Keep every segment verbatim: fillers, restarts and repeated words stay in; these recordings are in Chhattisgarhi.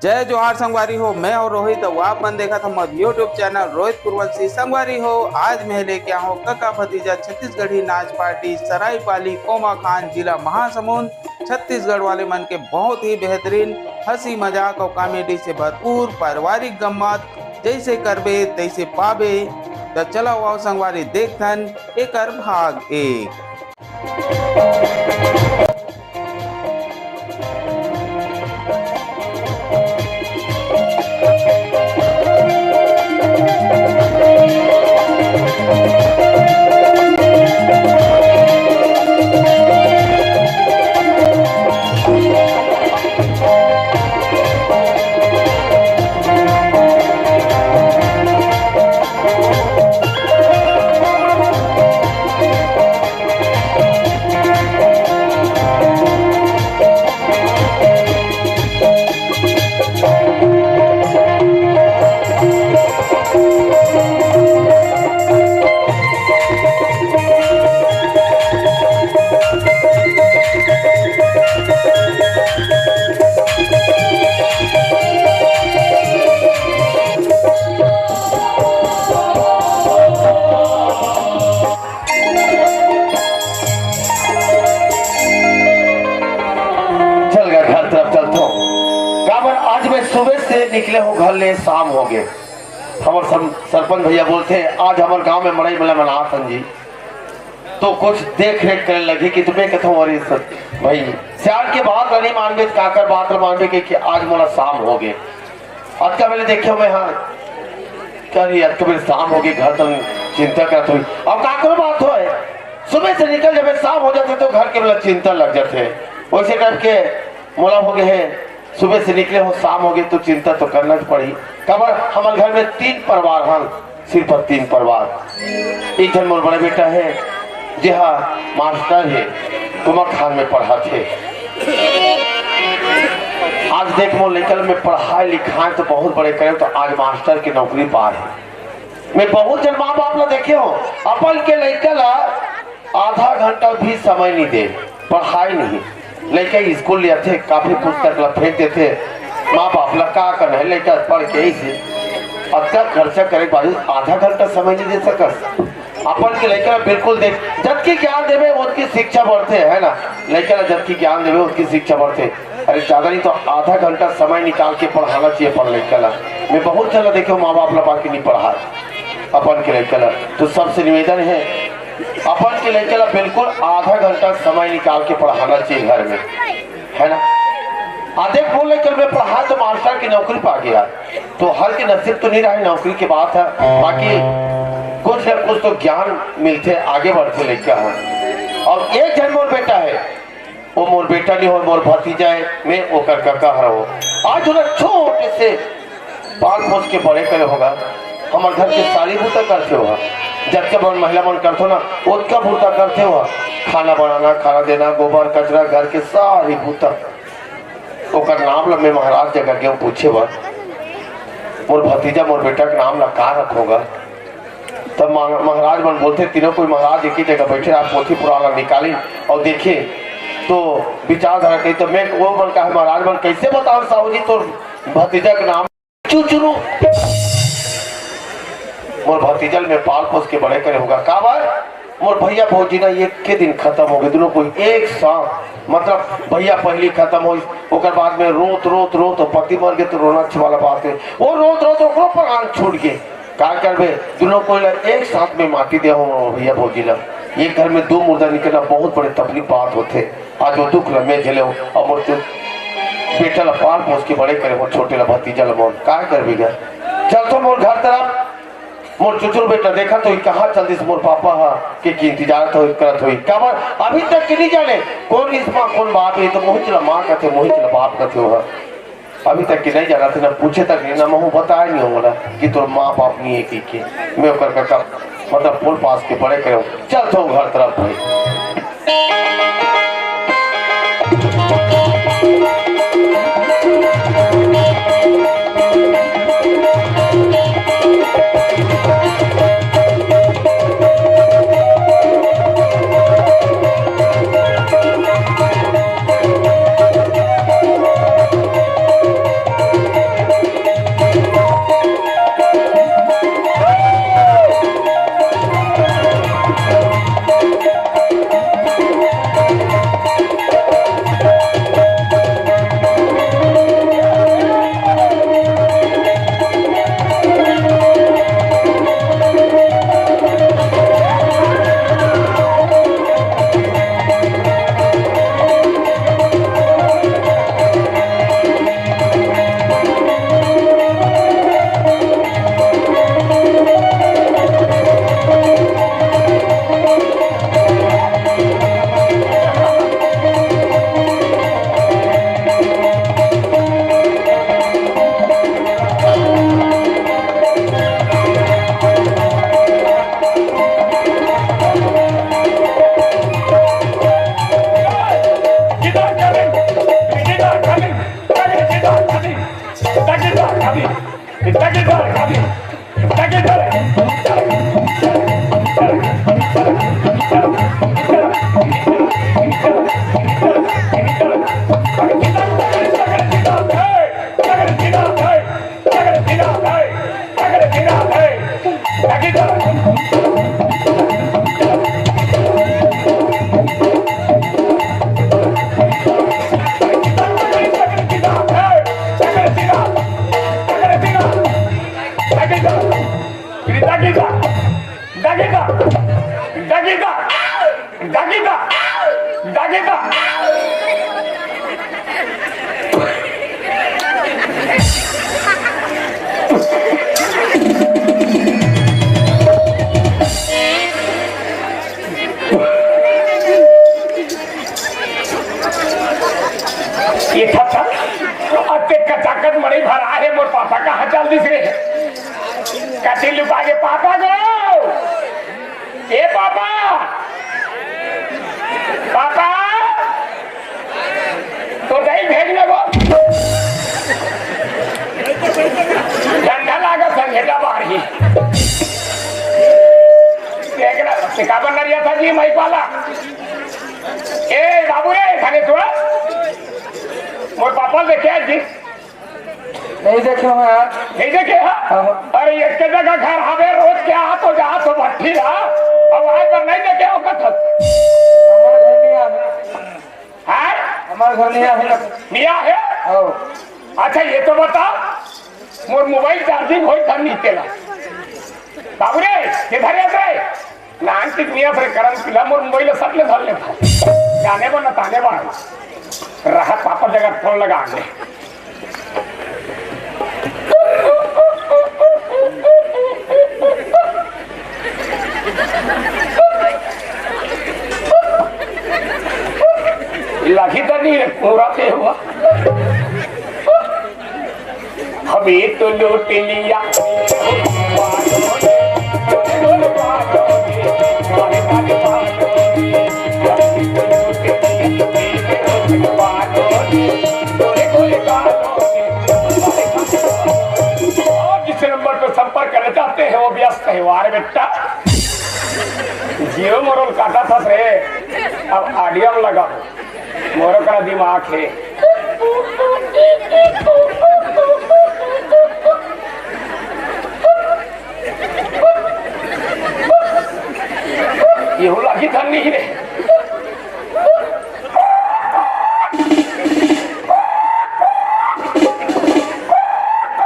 जय जोहार संगवारी हो, मैं हूं रोहित, अउ आप मन देखत हमर YouTube चैनल रोहित कुरवंशी। संगवारी हो, आज मैं लेके आया हूं कका भतीजा छत्तीसगढ़ी नाच पार्टी सरायपाली कोमाखान, जिला महासमुंद, छत्तीसगढ़ वाले मन के बहुत ही बेहतरीन हंसी मजाक अउ कॉमेडी से भरपूर पारिवारिक गम्मत। जैसे करबे तैसे पाबे। त चला आओ संगवारी, देखथन एकर भाग एक। चल गा घर तरफ चलथों। काबर आज मैं सुबह से निकले हूँ घर ले, शाम हो गए। हमर सर-, सरपंच भैया बोलथे, "आज हमर गांव में मड़ई मेला मनात हन जी, तो कुछ देख रेख करे लगी।" कि तुम्हें कथों, "अरे सर, भाई, सियान के बात ला नहीं मानबे, काकर बात ला मानबे कि, कि आज मोला शाम हो गए।" अतका बेले देखे मैं, हाँ, कह रही, अतका बेले शाम हो गए, घर तक चिंता करत हुई। अब काकरो बात होय, सुबह से निकल जाबे, शाम हो जाथे तो घर के बेला चिंता लग जाथे। वैसे टाइप के मोला हो गए है, सुबह से निकले हो, शाम हो गए तो चिंता तो करना ही पड़ी। काबर हमर घर में तीन परिवार हन, सिर्फ तीन परिवार। एक झन मोर बड़े बेटा है, जेहा मास्टर है, कोमाखान में पढ़ाथे। आज देख मोर लइका ल मैं पढ़ाए लिखाए तो बहुत बड़े करे, तो आज मास्टर के नौकरी पाए है। मैं बहुत झन माँ बाप ला देखे हो, अपन के लइका ला आधा घंटा भी समय नहीं दे, पढ़ाई नहीं। लइका स्कूल ले आथे, कापी पुस्तक ला फेंक देथे। माँ बाप ला का करना है, लइका पढ़ के इसे अतका खर्चा करे के बावजूद आधा घंटा समय नहीं दे सकस। अपन के लइका ला बिल्कुल देख, जतकी ज्ञान देवे, ओतकी शिक्षा बढ़थे, है ना? लइका ला जतकी ज्ञान देवे, ओतकी शिक्षा बढ़थे। अरे, ज्यादा नहीं तो आधा घंटा समय निकाल के पढ़ाना चाहिए अपन लइका ला। मैं बहुत झन ला देखे हो, माँ बाप ला बाकी नहीं पढ़ाए अपन के लइका ला। तो सबसे निवेदन है, अपन के लइका ला बिल्कुल आधा घंटा समय निकाल के पढ़ाना चाहिए घर में, है ना? आ देख, मोर लइका मैं पढ़ा तो मास्टर की नौकरी पा गया, तो हर के नसीब तो नहीं रहा नौकरी के बात है, बाकी कुछ ना कुछ तो ज्ञान मिलथे, आगे बढ़थे लइका है। और एक झन मोर बेटा है, वो मोर बेटा नहीं हो, मोर भतीजा है, मैं ओकर कका हरव। आज ओला छोटे से पाल पोस के बड़े करे होगा, हमर घर के सारी बूता करथे होगा, जतका बन महिला मन करथो ना, ओतका बूता करथे होगा, खाना बनाना, खाना देना, गोबर कचरा, घर के सारी बूता। ओकर नाम ला मैं महाराज जगह गए पूछे बर, मोर भतीजा, मोर बेटा के नाम ला का रखोगा? तब महा-, महाराज मन बोलथे, तीनों कोई महाराज एक ही जगह बैठे, आप पोथी पुराण ला निकाली और देखे तो विचारधारा कही। तो मैं वो मन कहा, महाराज मन कैसे बताओ साहू जी, तो भतीजा के नाम चुचुरू। मोर भतीजा ल मैं पाल पोस के बड़े करे होगा। काबर? मोर भैया भौजी ना एक के दिन खत्म हो गए, दोनों कोई एक साथ, मतलब भैया पहली खत्म हो, ओकर बाद में रोत, रोत, रोत, पति मर गए तो रोना अच्छी वाला बात है। वो रोत, रोत ओकरो प्राण छूट गए। का करबे, दोनों कोई ला एक साथ में माटी दे हो भैया भौजी ला। एक घर में दो मुर्दा निकलना बहुत बड़े तकलीफ बात होथे। आज वो दुख ला मैं झेले हो, अब मोर बेटा ला पाल पोस के बड़े करे हो, छोटे ला भतीजा ला मोर, का करबे गा? चल तो मोर घर तरफ। मोर चुचुर बेटा देखत होई, कहाँ चल दिस मोर पापा हा, के, के इंतजार तो करत होई। काबर अभी तक के नहीं जाने कौन रिस माँ, कौन बाप है, तो मोहित ला माँ कथे, मोहित ला बाप कथे हो। अभी तक के नहीं जाना थे, ना पूछे तक नहीं, ना महू बताए नहीं हो मोला कि तोर माँ बाप नहीं है कि के। मैं ओकर का, का, मतलब पोल पास के बड़े करे हो। चल तो घर तरफ भाई। ये था, था। अते कचाकच मड़ई भरा हे, मोर पापा कहाँ चल दिस रे? कति लुका के पापा गो। ए पापा, पापा, तो नहीं भेजने को। ठंडा लागा संघेटा बाहर ही। देखना, सिकाबन नरिया था जी, माइक वाला। ए बाबू रे, थाने सुना? मोर पापा से क्या जी? नहीं देखे हो यार। नहीं देखे हो? हाँ। अरे, एक के जगह घर हवे, रोज के आ तो जा तो भट्ठी रहा। अब आज पर नहीं देखे हो कथन। हमारे घर नहीं आवे। हाँ? हमारे घर नहीं आवे ना। नहीं आवे? हाँ। अच्छा, ये तो बता, मोर मोबाइल चार्जिंग होई धन नहीं तेला। बाबू रे, किधर है रे? नान की दुनिया से करम पिला मोर मोबाइल सट ले धर ले था। जाने बा न ताने बा। रहा पापा जगह फोन लगा ले। लगी तो नहीं रे, पूरा पे हुआ। अभी तो लूट लिया। और जिस नंबर पर संपर्क करना चाहते हैं, वो व्यस्त है। वारे बेटा, जियो मोर ल काटा था रे। अब ऑडियो में लगा। मोरो करा दिमाग हे। ये हो लागी धन नहीं रे।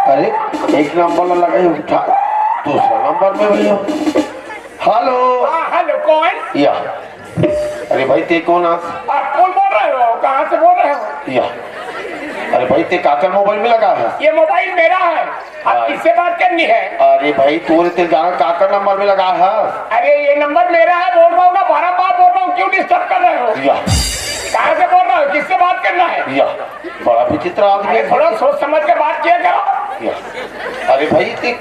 अरे, एक नंबर ला लगाई उठा, दूसरा नंबर में भी हो। हेलो। हाँ, हेलो, कौन? या। अरे भाई, ते कौन आस? आप कौन बोल रहे हो? कहाँ से बोल रहे हो? या। अरे भाई, ते काकर मोबाइल में लगा है? ये मोबाइल मेरा है। आप हाँ। किससे बात करनी है? अरे भाई, तोरे ते जाना काकर नंबर में लगा है? अरे, ये नंबर मेरा है, बोल रहा हूँ ना, बारम्बार बोल रहा हूँ, क्यों डिस्टर्ब कर रहे हो? या। कहाँ से बोल रहे हो? किससे बात करना है? या। बड़ा विचित्र आदमी अरे, है। थोड़ा सोच समझ के बात किया करो। या। अरे भाई, ते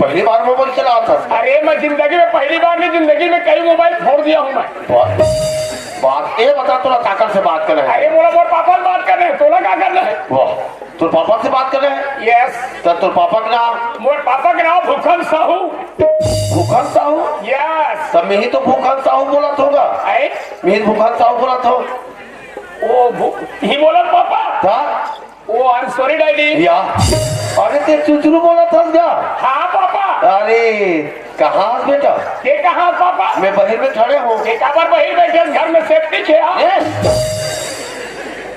पहली बार मोबाइल चला था? अरे, मैं जिंदगी में पहली बार नहीं, जिंदगी में कई मोबाइल फोड़ दिया हूँ मैं। बात, बात ये बता, तोला काकर से बात कर रहे हैं? अरे, मोला मोर पापा से बात कर रहे हैं, तोला का करना है? वाह, तोर पापा से बात कर रहे हैं? यस। तो तोर पापा का नाम? मोर पापा का नाम भूखन साहू। भूखन साहू? यस। तब मैं ही तो भूखन साहू बोला था। आए? मैं ही भूखन साहू बोला था। ओ भू-, ही बोला पापा? था? ओ, आई एम सॉरी डैडी। या। अरे, ते चुचरू बोला था क्या? हाँ पापा। अरे, कहाँ हस बेटा? ये कहाँ पापा? मैं बाहर में खड़े हूँ। ये काबर बाहर बैठे हस? घर में सेफ्टी छे, हाँ? ए?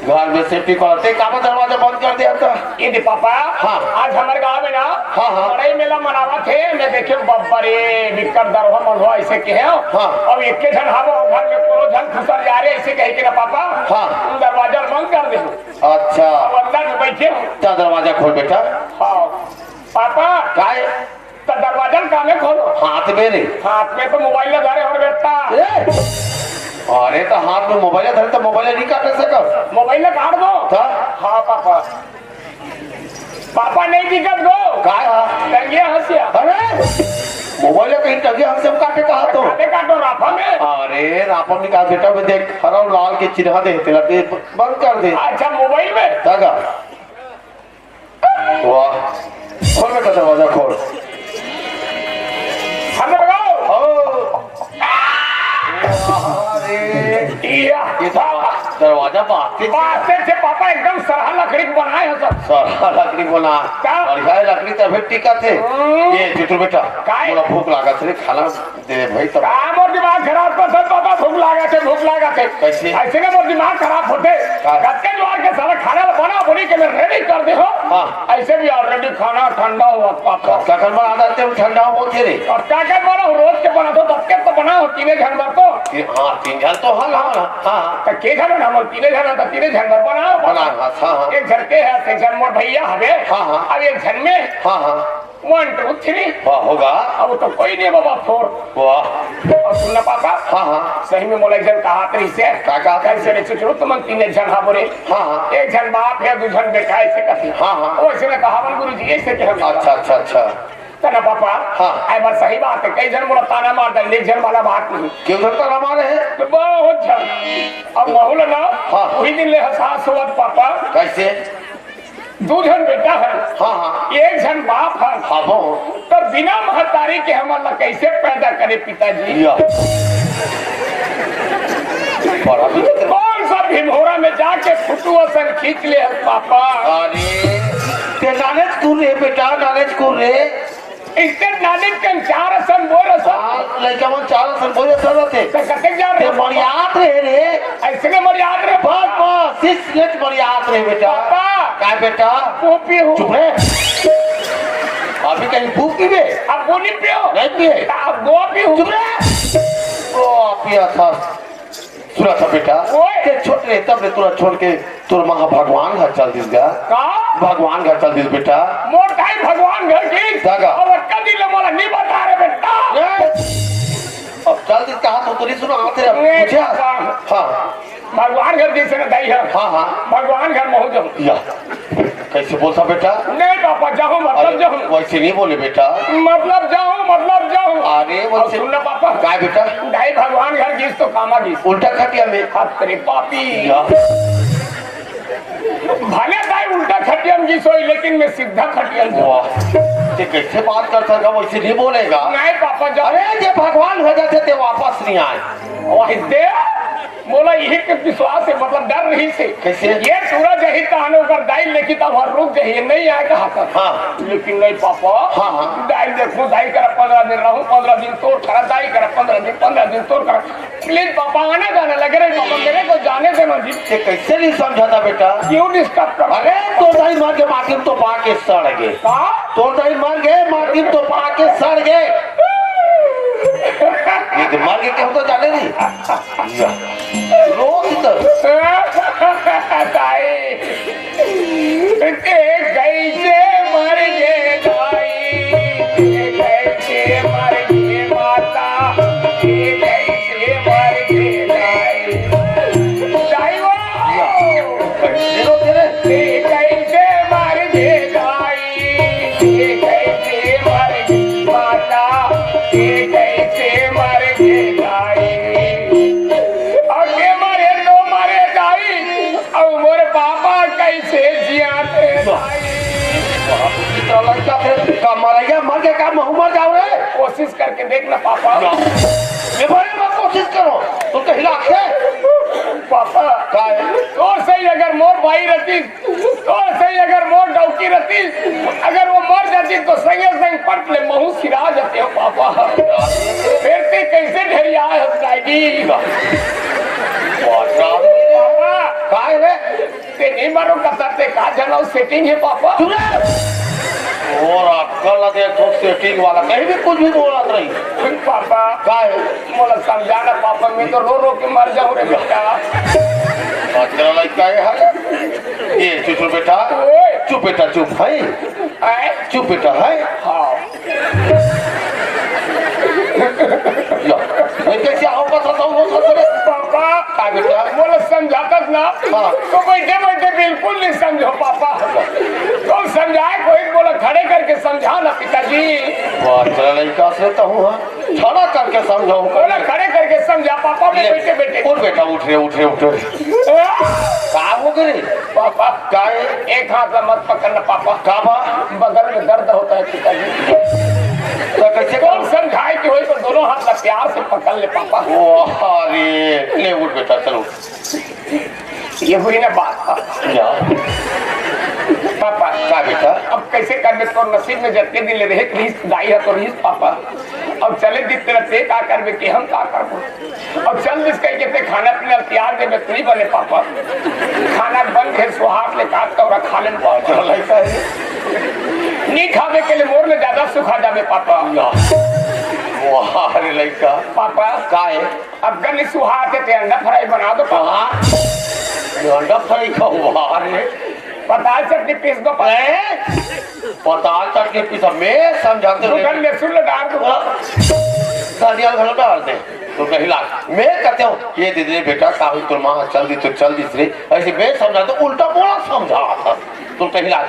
घर में सेफ्टी कौन? ते काबर दरवाजा बंद कर दिया था? ये दे पापा, हाँ। आज हमारे गांव में ना हाँ, हाँ। बड़ई मेला मनावत हे। मैं देखे बब्बा रे, बिक्कट दरवा मनवा ऐसे कहे। हाँ। अब एक के झन हवा घर में कोनो झन घुसर जा रहे ऐसे कहे के ना पापा। हाँ। तुम दरवाजा बंद कर दे। अच्छा। अब अंदर में बैठे हो। जा दरवाजा खोल बेटा। हाँ। पापा। काय? तो दरवाजा कामे खोलो। हाथ में रे। हाथ में तो मोबाइल लगा रहे हो बेटा। ए! अरे तो हाथ में मोबाइल धरे तो मोबाइल नहीं काट सकत। मोबाइल काट दो। था? हाँ पापा। पापा नहीं दिखत गो। काय हा? टंगिया हंसिया। अरे मोबाइल कहीं टंगिया हंसिया में काटे कहा तो। काटे काटो राफा में। अरे राफा में का बेटा में देख हराव लाल के चिन्हा दे तेला दे बंद कर दे। अच्छा मोबाइल में। तगा। बास्ते थे पापा, एकदम सरहा लकड़ी के बनाए हो सब। सरहा लकड़ी बना। का? बढ़िया हे लकड़ी, तभे टिकत हे। हम्म। ए चित्रू बेटा, काय? मोला भूख लागत हे, खाना दे भाई तब। का मोर दिमाग खराब कर दे पापा, भूख लागत हे, भूख लागत हे। कैसे? ऐसे ना मोर दिमाग खराब होथे। काय? कतके जुआर के साला खाना ला बना बोली के मैं रेडी कर दे हो। हाँ। ऐसे भी ऑलरेडी खाना ठंडा हुआ पापा। का कर बना देते हो ठंडा हो के रे? अब का कर बना हो, रोज के बना दो, तब के तो बना हो तीने झन बर तो। ये, हाँ, तीन झन तो हन, हाँ, हाँ, हाँ। त के झन हन? हमन तीने झन हन, त तीने झन बर बनाओ। बना, हाँ, हाँ, हाँ। एक झन के हे, एक झन मोर भैया हवे। हाँ, हाँ। अब एक झन में हाँ, हाँ। One, two, three। वाह, होगा। अब तो कोई नहीं बाबा, four। वाह। अब सुन ना पापा। हाँ, हाँ। सही में मोला एक झन कहात रहिसे। का कहात रहिसे? कैसे रे चुचरू, तुमन तीने झन हा बोले। हाँ, हाँ। एक झन बाप हे, दू झन बेटा, ऐसे कथे। हाँ, हाँ। वैसे में कहावन गुरु जी, ऐसे कहे। अच्छा, अच्छा, अच्छा। त ना पापा, हाँ। आय बात सही बात हे, कई झन मोला ताना मार दे, एक झन वाला बात नहीं। केऊ झन ताना मारे हे? तो बहुत झन। अब महू ल ना, हाँ। वही दिन ले हसास होवत पापा। कैसे? दू झन बेटा हे। हाँ, हाँ। एक झन बाप हे। हाँ, वो। त बिना महतारी के हमन ला कैसे पैदा करे पिताजी? या। बड़ा विचित्र। कौन सा भिंभोरा में जाके फुटू असन खींच ले हस पापा? अरे, ते नानेच कुन रे बेटा, नानेच कुन रे। इतने नानी के चार असन बोल रहा। हाँ, लइका मन चार असन बोल रहा थे। तो कते जा रहे? ते मरियात रहे रे। ऐसे के मरियात रहे। बस, बस, six minute मरियात रहे बेटा। पापा। काय बेटा? वो पी हूँ। चुप रे। अभी कहीं वो पीबे? अब वो नहीं पियो। नहीं पिए। अब वो पी हूँ। चुप रे। वो पिया था। सुना था बेटा, ओए। ते छोट रहे तब ले तोला छोड़ के तोर माँ भगवान घर चल दिस गा। का? भगवान घर चल दिस बेटा। मोर दाई भगवान घर गिस। दागा। अब कदी ले मोला नहीं बता रहे बेटा। ए, अब चल दिस कहा तो तोरी सुना आते रहे। ए, पूछा? दागा। हाँ। भगवान घर गिस ना दाई हे। हाँ, हाँ। भगवान घर महू जाऊँ। या। कैसे बोलता बेटा? नहीं पापा, जाऊँ मतलब अरे, जाऊँ। वैसे नहीं बोले बेटा। मतलब जाऊँ, मतलब जाऊँ। अरे, अब वैसे सुन ना पापा। काय बेटा? दाई भगवान घर गिस तो कामा गिस। उल्टा खटिया में। अरे पापी। या। भले दाई उल्टा खटिया में गिस होई, लेकिन मैं सीधा खटिया में जाऊँ। वाह। ते कैसे बात कर सकता, वैसे नहीं बोलेगा। नहीं पापा, जाऊँ। अरे, ये भगवान हो जाते ते वापस नहीं आए। वही दे। मोला इही के विश्वास हे, मतलब डर रहिसे। कैसे? ये टूरा जाही तहाने ओकर दाई लेके तब हर रुक जाही, नहीं आए कहा था। हाँ। लेकिन नहीं पापा, हाँ, हाँ। दाई देखो, दाई करा पंद्रह दिन रहूं, पंद्रह दिन तोर करा, दाई करा पंद्रह दिन, पंद्रह दिन तोर करा। प्लीज पापा, आना जाना लगे रहे पापा, मेरे को जाने देना जी। ये कैसे नहीं समझाता बेटा? क्यों डिस्टर्ब कर? अरे तो दाई मार के माटी में तो पा के सड़ गए। का? तोर दाई मर गए, माटी में तो पा के सड़ गए। ये तो मर गए, क्या होता जाने नहीं। रोज तो। दाई, ते कैसे मर गे दाई? ते कैसे मर गे माता? ते कैसे मर गे दाई? दाई वो। कैसे रो तेरे? ते कैसे मर गे दाई? ते कैसे मर गे माता? ते कैसे मर गे दाई? अउ के मरे तो मरे दाई, अउ मोर पापा कैसे जियाथे दाई? का मरैया मर के का महू मर जाओ रे? कोशिश करके देख ना पापा। ये बड़े मत कोशिश करो, तुम तो हिला के। पापा, का है? तोर सही अगर मोर भाई रहती, तोर सही अगर मोर डौकी रहती, अगर वो मर जाती तो संगे संग पट ले महू सिरा जाते हो पापा। फिर ते कैसे ढेरिया है जाएगी? पापा, का है रे? ते नहीं मरो कता ते का जनौ सेटिंग है पापा। तू रे! और अक्कल ना देखो सेटिंग वाला, कहीं भी कुछ भी बोलत रही। पापा, का है? मोला समझा ना पापा, मैं तो रो रो के मर जाऊं रे बेटा। अजरा लड़का है। ये चुप चुप बेटा। ओए। चुप बेटा, चुप है। आए? चुप बेटा है। हाँ। लो, ये कैसे आओ का था, था, वो था, था, पापा, का बेटा? मोला समझातस ना, हाँ। तो बैठे बैठे बिल्कुल नहीं समझो पापा। तो समझाए कोई, मोला खड़े करके समझा ना पिताजी। वाह, तेरा लड़का से तो हूँ, हाँ। खड़ा करके समझाऊँ। मोला खड़े करके समझा पापा, मैं ले, बैठे बैठे। उठ बेटा, उठ रे, उठ रे, उठ रे। का हो गए? पापा, का है? एक हाथ ला मत पकड़ना पापा। का बा? बगल में दर्द होता है पिताजी। तो कैसे कौन करूं? समझाए कि वही पर दोनों हाथ ला प्यार से पकड़ ले पापा। ओ, अरे, ले उठ बेटा, चल उठ। ये हुई ना बात। पापा। का बेटा? अब कैसे करबे, तोर नसीब में जतने दिन ले रहे रहिस, दाई ह तो रहिस पापा। अब चले दिन तेरा ते का करबे कि हम का करबो? अब चल दिस कह के ते खाना पीना तैयार देबे, तू ही बने पापा। खाना बन के सुहाग ले काट के ओरा खा लेन पापा। चल, ऐसा है। नहीं खाबे के लिए मोर ले ज्यादा सुखा जाबे पापा। वाह रे लइका। पापा। का है? अब गन सुहाग के ते अंडा फ्राई बना दो पापा। ये अंडा फ्राई का हुआ रे? पताल चटनी पीस दो पापा। ए? पताल चटनी पीस, मैं समझाते तू हुए। गन लहसुन लगा दो। धनिया घर डाल दे। तो कहीं लाग, मैं कहते हूँ, ये दे दे बेटा, साहब तो माँ चल दी तो चल दी रे। ऐसे मैं समझा तो उल्टा बोला समझा था। तो कहीं लाग,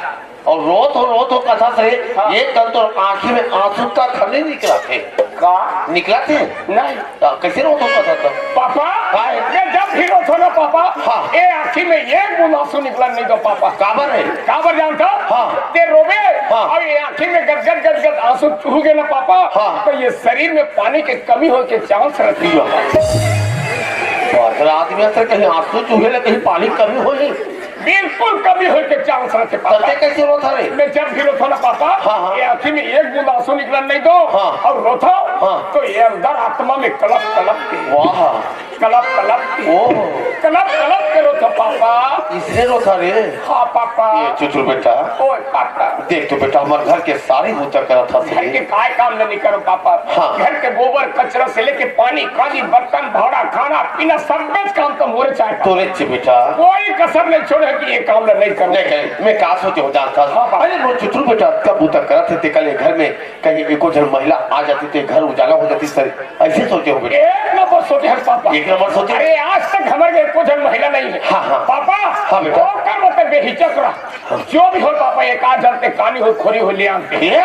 और रोत हो, रोत हो कथा से, हाँ। ये कल तो आँखी में आंसू का खन नहीं निकला थे। का? निकला थे? नहीं। तो कैसे रोत हो कथा तो? पापा, हाँ। मैं जब भी रोत हो ना पापा, हाँ। ये आँखी में एक बूंद आंसू निकला नहीं दो पापा। काबर है? काबर जानता? हाँ। ते रोबे, हाँ। और ये आँखी में गदगद गदगद आंसू चूहगे ना पापा, हाँ। तो ये शरीर में पानी के कमी होय के चांस रहती है। बादर आदमी अस कहीं आंसू चूहे ले, कहीं पानी कमी होही। बिल्कुल कमी होय के चांस रहते पापा। तते कैसे रोत हरे? मैं जब भी रोत हो ना पापा, हाँ, हाँ। ये आँखी में एक बूंद आंसू निकलन नहीं दो, हाँ। और रोत हो, हाँ। तो ये अंदर आत्मा में कलप कलप के, वाह। कलप कलप के, ओह। कलप कलप के रोत हो पापा। इसलिए रोत हरे? हाँ पापा। ये चुचुर बेटा। ओए पापा। देख तो बेटा, हमारे घर के सारी बूता करत हस घर के रे। काय काम नहीं करो पापा। हाँ। घर के गोबर कचरा से लेके पानी, काली, बर्तन, भाड़ा, खाना, पीना, सब काम तो मोरे चाहे पापा। तोरे चे बेटा। कोई कसर नहीं छोड़े कि ये काम नहीं करो। नहीं करे, मैं का सोचे हो जानता हूँ। हाँ, हाँ। अरे मोर चुचुर बेटा, अतका बूता करत हे, ते कल ये घर में कहीं एको झन महिला आ जाती तो ये घर उजाला हो जाती सर, ऐसे सोचे हो बेटा। एक नंबर सोचे हर पापा। एक नंबर सोचे। अरे आज तक हमारे घर एको झन महिला नहीं है। हाँ, हाँ। पापा, हाँ बेटा। ओकर मतलब बेहिचक रह। जो भी हो पापा, एक आध झन ते कानी हो, खोरी हो, ले आन ते। ए,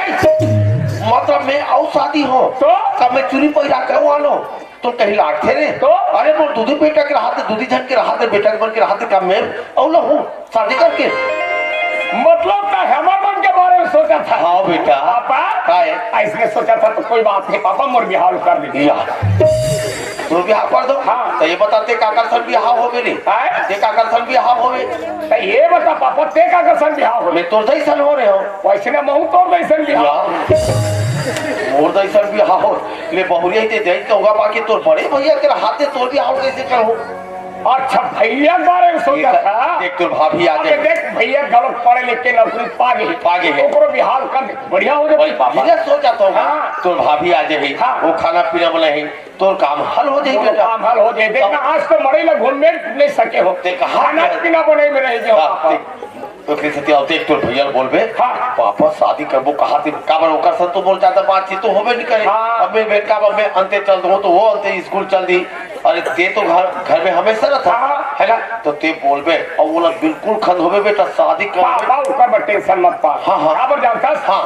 मतलब मैं अउ शादी हो? तो? तब मैं चुरी पहिरा के वालो, तो कहीं लागथे रे? तो? अरे मोर दूधी बेटा के रहा थे, दूधी झन के रहा थे, बेटा के मन के रहा थे, का मैं अउ लहूं शादी करके? मतलब का हमर मन के बारे में सोचा था? हाँ बेटा। पापा, काय? ऐसने सोचा था तो कोई बात नहीं पापा, मोर बिहाव कर दे। या। तोर बिहाव कर दो। हाँ। तो ये बता, ते काकर सन बिहाव होबे रे? आय? ते काकर सन बिहाव होबे? तो ये बता पापा, ते काकर सन बिहाव हो? मैं तोर जैसन हो रहे हो। वैसने महू तोर जैसन बिहाव। या। मोर जैसन बिहाव हो। ले बहुरिया ही ते जैन कहूँगा, बाकी तोर बड़े भैया के रहा थे, तोर बिहाव कैसे करूँ? अच्छा, भैया के बारे में सोचा एक, था? एक तोर भाभी आ अबे जाए। देख, भैया गलत पढ़े लिख के नौकरी पा गई। पा गई है। ओकरो बिहाव कर दे। बढ़िया हो जाए भाई, पापा। भैया सोचा तो होगा। हाँ। तोर भाभी आ जाए, हाँ। वो खाना पीना बनाए, तोर काम हल हो जाई वो बेटा। काम हल हो जाई। देखना, तब आज तो मड़ई ला घूम में नहीं सके हो। ते कहा खाना गया? पीना बनई में रह गया हाँ, पापा। देख, तो फिर से ते, देख तोर भैया बोलबे, हाँ। पापा शादी करबो कहा थे, काबर ओकर साथ तो मोर ज्यादा बातचीत तो होबे नहीं करे। हाँ। अब मैं बेटा, अब मैं अंते चल दूँ तो वो अंते स्कूल चल दी। अरे ते तो घर, घर में हमेशा रहता, हाँ। है ना? तो ते बोलबे, और वो लोग बिल्कुल खंद होबे बेटा, शादी करबे। पापा ओकर बर टेंशन मत पा। हाँ, हाँ। काबर जानता? हाँ।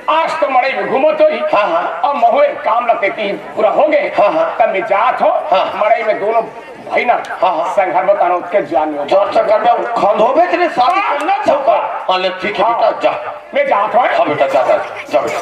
आज तो मड़ई में घूमत होही। हाँ, हाँ। अब महू एक काम ल कहिती पूरा हो गए। हाँ, हाँ। तब मैं जात हो, हाँ। मड़ई में दोनों भाई ना, हाँ, हाँ। संघर बताना उसके जान में। जो चक्कर में खंद होबे तेरे शादी हाँ। करना छौका। हाँ, ले ठीक है हाँ। बेटा, जा। मैं जात हो। हाँ बेटा, जा, जा, जा बेटा।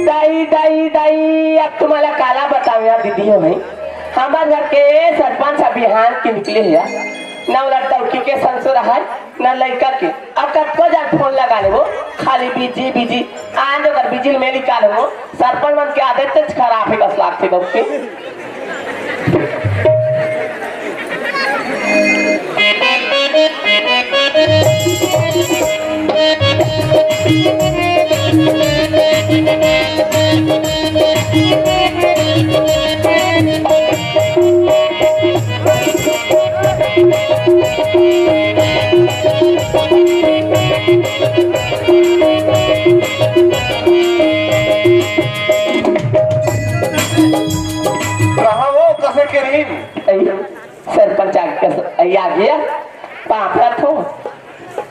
दाई, दाई, दाई, अब तुम्हाला काला बताऊं यार दीदी हो भाई, हमारे घर के सर पाँच बिहान के निकले हे यार, ना ओला डौकी के संसो रहय, ना लइका के। अब कतको जान फोन लगा लेबो, खाली बिजी, बिजी। आज ओकर बिजी में निकाल हो, सरपंच मन के आदत तेज खराब हे, बस लागथे डौकी। कहाँ वो, कसे के रही? सरपंच आ गया, आ गया। पापड़ा थो।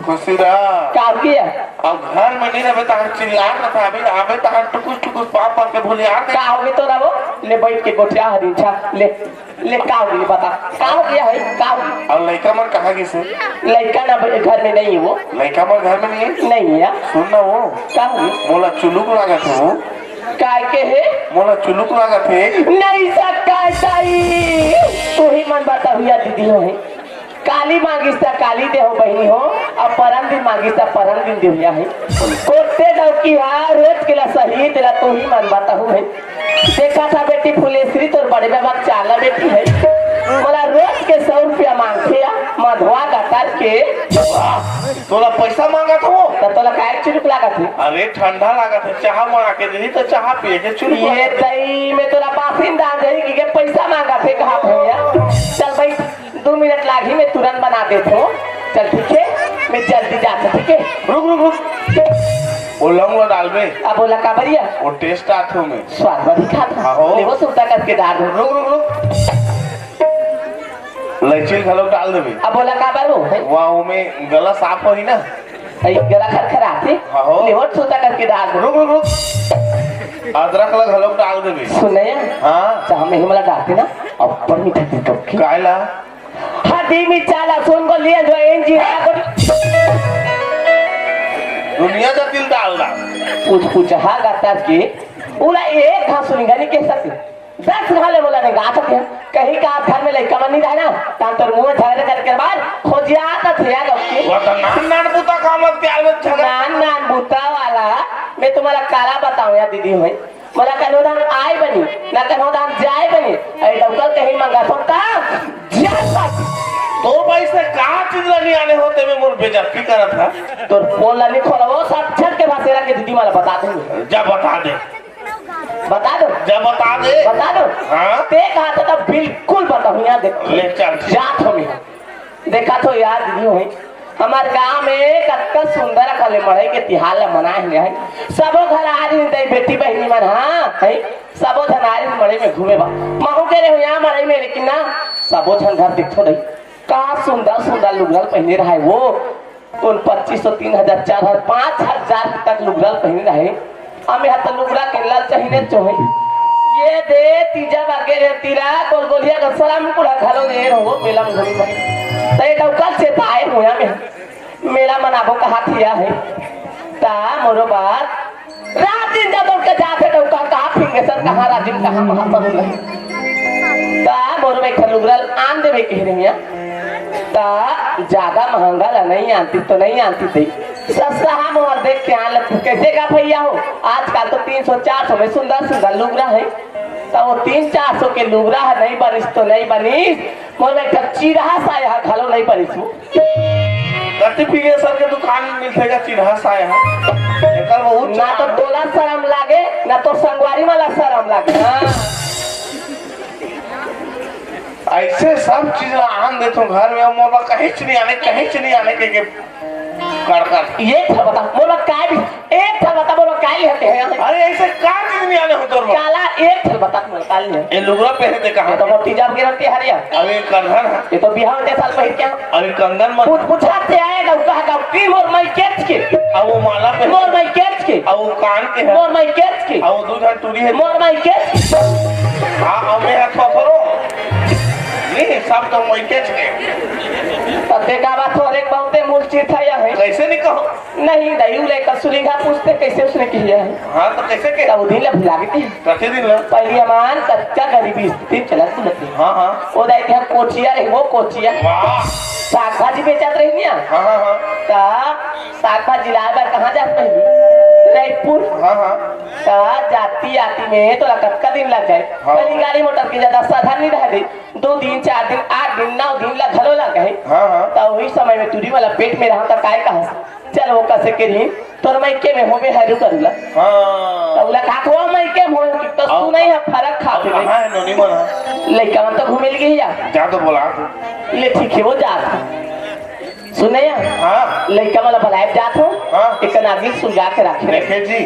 खुशी रहा। का हो गया? अब घर में नहीं रहबे, तहां चिल्लात रहा था। अभी आबे, तहां टुकुस टुकुस पाप पाप के भूलिया के। का हो गया तोरा वो? ले बैठ के गोठिया हरी छा। ले, ले, का हो गया, बता। का हो गया है? का हो गया? और लइका मन कहाँ गिस हे? लइका ना, घर में नहीं है वो। लइका मन घर में नहीं है? नहीं है। सुन ना वो। का हो गया? मोला चुलुक लागत हे वो। काय के हे? मोला चुलुक लागत हे। नहीं सकय दाई, तू ही मन बता हुआ दीदी हो है। काली मांगिस त काली दे हो बहिनी हो, अब परन दिन मांगिस त परन दिन दे हुआ है। कोते डौकी हा रोज के ला सही, तेला तू ही मन बताहू है। देखा था बेटी फुलेश्वरी, तोर बड़े बाबा के चाला बेटी है। मोला रोज के सौ रुपया मांगथे या मधवा गतर के। तोला पैसा मांगत हो? त तोला काय चुलुक लागत है? अरे ठंडा लागत है, चाह बना के देही तो चाह पिए के चुलुक ये लागत है। तई में तोला बासिंदा दे कि के पैसा मांगत है कहा भैया। चल भाई, दो मिनट लागी, मैं तुरंत बना देता हूँ। चल ठीक है, मैं जल्दी जाता हूँ, ठीक है? रुक, रुक, रुक। वो लौंग ला डालबे। अब बोला का बरिया? वो टेस्ट आत हो में। स्वाद बढ़ी खात हो। हाँ हो। ले वो सुरता करके डाल दो। रुक, रुक, रुक। लैचिल घलो डाल देबे। अब बोला का बारू? वाह, ओमे गला साफ होही ना? अई गला खरखराथे। हाँ हो। ले वो सुरता करके डाल दो। रुक, रुक, रुक। अदरक ला घलो डाल देबे। सुनया? हाँ। चाह में हिमला डालते ना, अब पर मीठा दे तो की। कायला? हदी मिर्चा लहसुन को लिए जो एन जीरा को दुनिया का तिल डाल दा। पूछ पूछ हा गतर के, उला एक घास सुनी गनी के सके। दस घाले बोला ने गाछ के, कहीं का घर में लइका मन नहीं रहना, तान तोर मुंह झगड़े करके बाद खोजिया त थिया गप के। वो तो नान नान बूता काम लगते आवे झगड़ा। नान नान बूता वाला, मैं तुम्हारा काला बताऊं या दीदी होई। मोला कन्हो धान आय बनी, ना कन्हो धान जाय बनी। अरे डौकल कहीं मंगा सकता, जा सकता। तो भाई से कहाँ चीज ला नहीं आने होते में मोर बेइज्जती करत है। तोर पोल ला नहीं खोलबो, सब छत के भासेरा के दीदी मला बता दूंगी। जा बता दे। बता दो। जा बता दे। बता दो। हाँ। ते कहा था तब बिल्कुल बताऊँ यहाँ देखो। ले चल। जात हो मैं। देखा तो यार दीदी होई, हमार गांव में कतका सुंदर अकले मड़ई के तिहार ला मनाए हुए है। सबो घर आ रही दई बेटी बहिनी मन, हाँ, है। सबो झन आ रही मड़ई में घूमे बा। महू के रहे यहाँ मड़ई में, लेकिन ना, सबो झन घर देखो दई। का सुंदर सुंदर लुगरल पहने रहा है वो। कौन पच्चीस सौ, तीन हजार, चार हजार, पाँच हजार तक लुगरल पहने रहे। अमे हा तो लुगरा के लाल चाहिने चोहे। ये दे तीजा बागे रे तीरा, गोलगोलिया का सलाम कुड़ा घालो दे रहो, मेला में घूमी भाई। तय डौका से ताए हुआ में। मेला मनाबो कहा थिया है। ता मोरो बात। रात दिन जा दौड़ के जाथे डौका कहा फिंगे सर, कहा राजिम, कहा महासर। ता मोरो में एक लुगरल आन देवे कह रही है। ता ज्यादा महंगा ला नहीं आनती तो नहीं आनती थी। सस्ता हम और देख के आन लगती। कैसे का भैया हो, आजकल तो तीन सौ चार सौ में सुंदर सुंदर लुगरा है। तो वो तीन चार सौ के लुगरा है, नहीं बनिस तो नहीं बनिस। मोर में एक चिरहा साया घलो नहीं बनिस वो। कति पिलेसर के दुकान में मिलथे का चिरहा साया? एकर बहुत ना तो चलन। तोला शरम लागे, ना तो संगवारी वाला शरम लागे। हाँ। ऐसे सब चीज ला आन देथो घर में, मोर बर कहीं च नहीं आने, कहीं च नहीं आने के, के कर कर। ये था बता, मोर बर काय भी, एक था बता, मोर बर काय लेते हैं? अरे ऐसे का चीज नहीं आने हो तोर बर? काला एक था बता, मोर काल नहीं है। ये लुगरा पहने ते कहाँ? ये तो मोटी जाम के रहती है हरिया। अरे कंगन है। ये तो बिहाव के साल पहन क्या? अरे कंगन मत। पूछ पूछा ते आए ना, कहा का की मोर माई केच के? अब वो माला पहन। मोर माई केच के? अब वो कान के है। मोर माई केच के? अब वो दू झन टूरी है। मोर माई केच के? हाँ, अब मैं हाथ पकड़ो। नहीं, सब तो माई केच के। तब देखा बात हो, एक बहुते मूल चीज था यह है। कैसे नहीं कहो? नहीं दाई, वो लइका सुलिंगा पूछते कैसे उसने किया है। हाँ, तो कैसे के? तब वो दिन ला भुला गई थी। कथी दिन ला? पहली हमार कच्चा गरीबी स्थिति चलत सुनत थी। हाँ, हाँ। वो दाई के हम कोचिया रही, वो कोचिया। वाह। साग भाजी बेचत रही ना। हाँ, हाँ, हाँ। त साग भाजी लाए बर कहाँ जात पहली? रायपुर। हाँ, हाँ। त जाती आती में तोला कतका दिन लग जाए? हाँ। पहली गाड़ी मोटर के ज्यादा साधन नहीं रहे। दो दिन, चार दिन, आठ दिन, नौ दिन ला घलो लग गए। हाँ, हाँ। त वही समय में टूरी वाला पेट में रहा त काय कहा, चल वो कसे के रही, तोर मइके में होबे हरू करूला। हाँ। त उला का को मइके में होबे कि तो हाँ। सुनई है फरक खाथे। हाँ, है नोनी मन, हाँ। लइका मन तो घूमे लगे ही जा। जा तो बोला। ले ठीक है, वो जा। सुने या? हाँ। लइका मन ला बलाए जात हो। हाँ। एक नागिन सुलगा के रखे। देखे जी,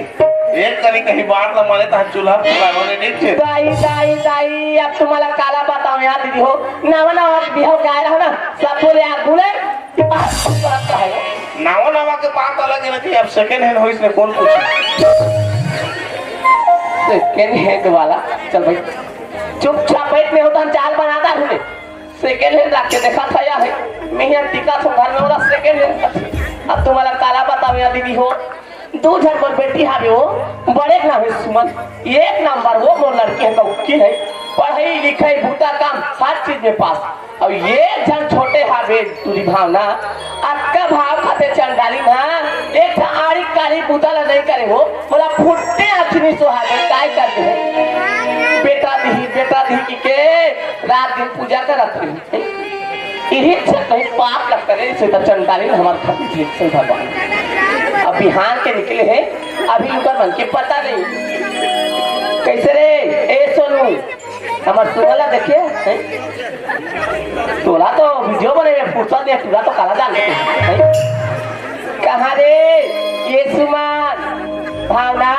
एक कनी कहीं बात ला माने तहन चूल्हा फुका होने नहीं थे। दाई, दाई, दाई, अब तुम्हाला काला बताओ यार दीदी हो। नवा नवा बिहाव गाय रहा ना, सब बोले यार बोले कि बात करत रहे। नवा नवा के बात अलग है ना जी, अब सेकंड हैंड होइस ने कौन पूछे? सेकंड हैंड वाला, चल भाई, चुपचाप बैठ में होता हम चाल बनाता हूँ। सेकंड हैंड रख के देखा था या है, मैं यहाँ टिका था घर में, बोला सेकंड हैंड। अब तुम्हाला काला बताओ यार दीदी हो, दू झन मोर बेटी हावे हो, बड़े के नाम है सुमन, एक नंबर वो मोर लड़की है, तो की है, पढ़ाई लिखाई बूता काम हर चीज में पास। और ये झन छोटे हावे तुरी भावना, अतका भाव खाते चंडाली ना, एक ठा आड़ी काली बूता ला नहीं करे हो, बोला फुट्टे अखनी सुहागे काय कर दे। बेटा दी, बेटा दी की के रात दिन पूजा करत रही। इही से कहीं पाप लग करे, इसे तो चंडाली ने हमारे खातिर भेज से भगवान। अब बिहान के निकले हैं, अभी उनका मन के पता नहीं। कैसे रे, ए सोनू, हमार सुमन ला देखे, हैं? तोला तो वीडियो बने में फुर्सत नहीं, तोला तो काला जान, हैं? कहाँ रे, ये सुमन, भावना,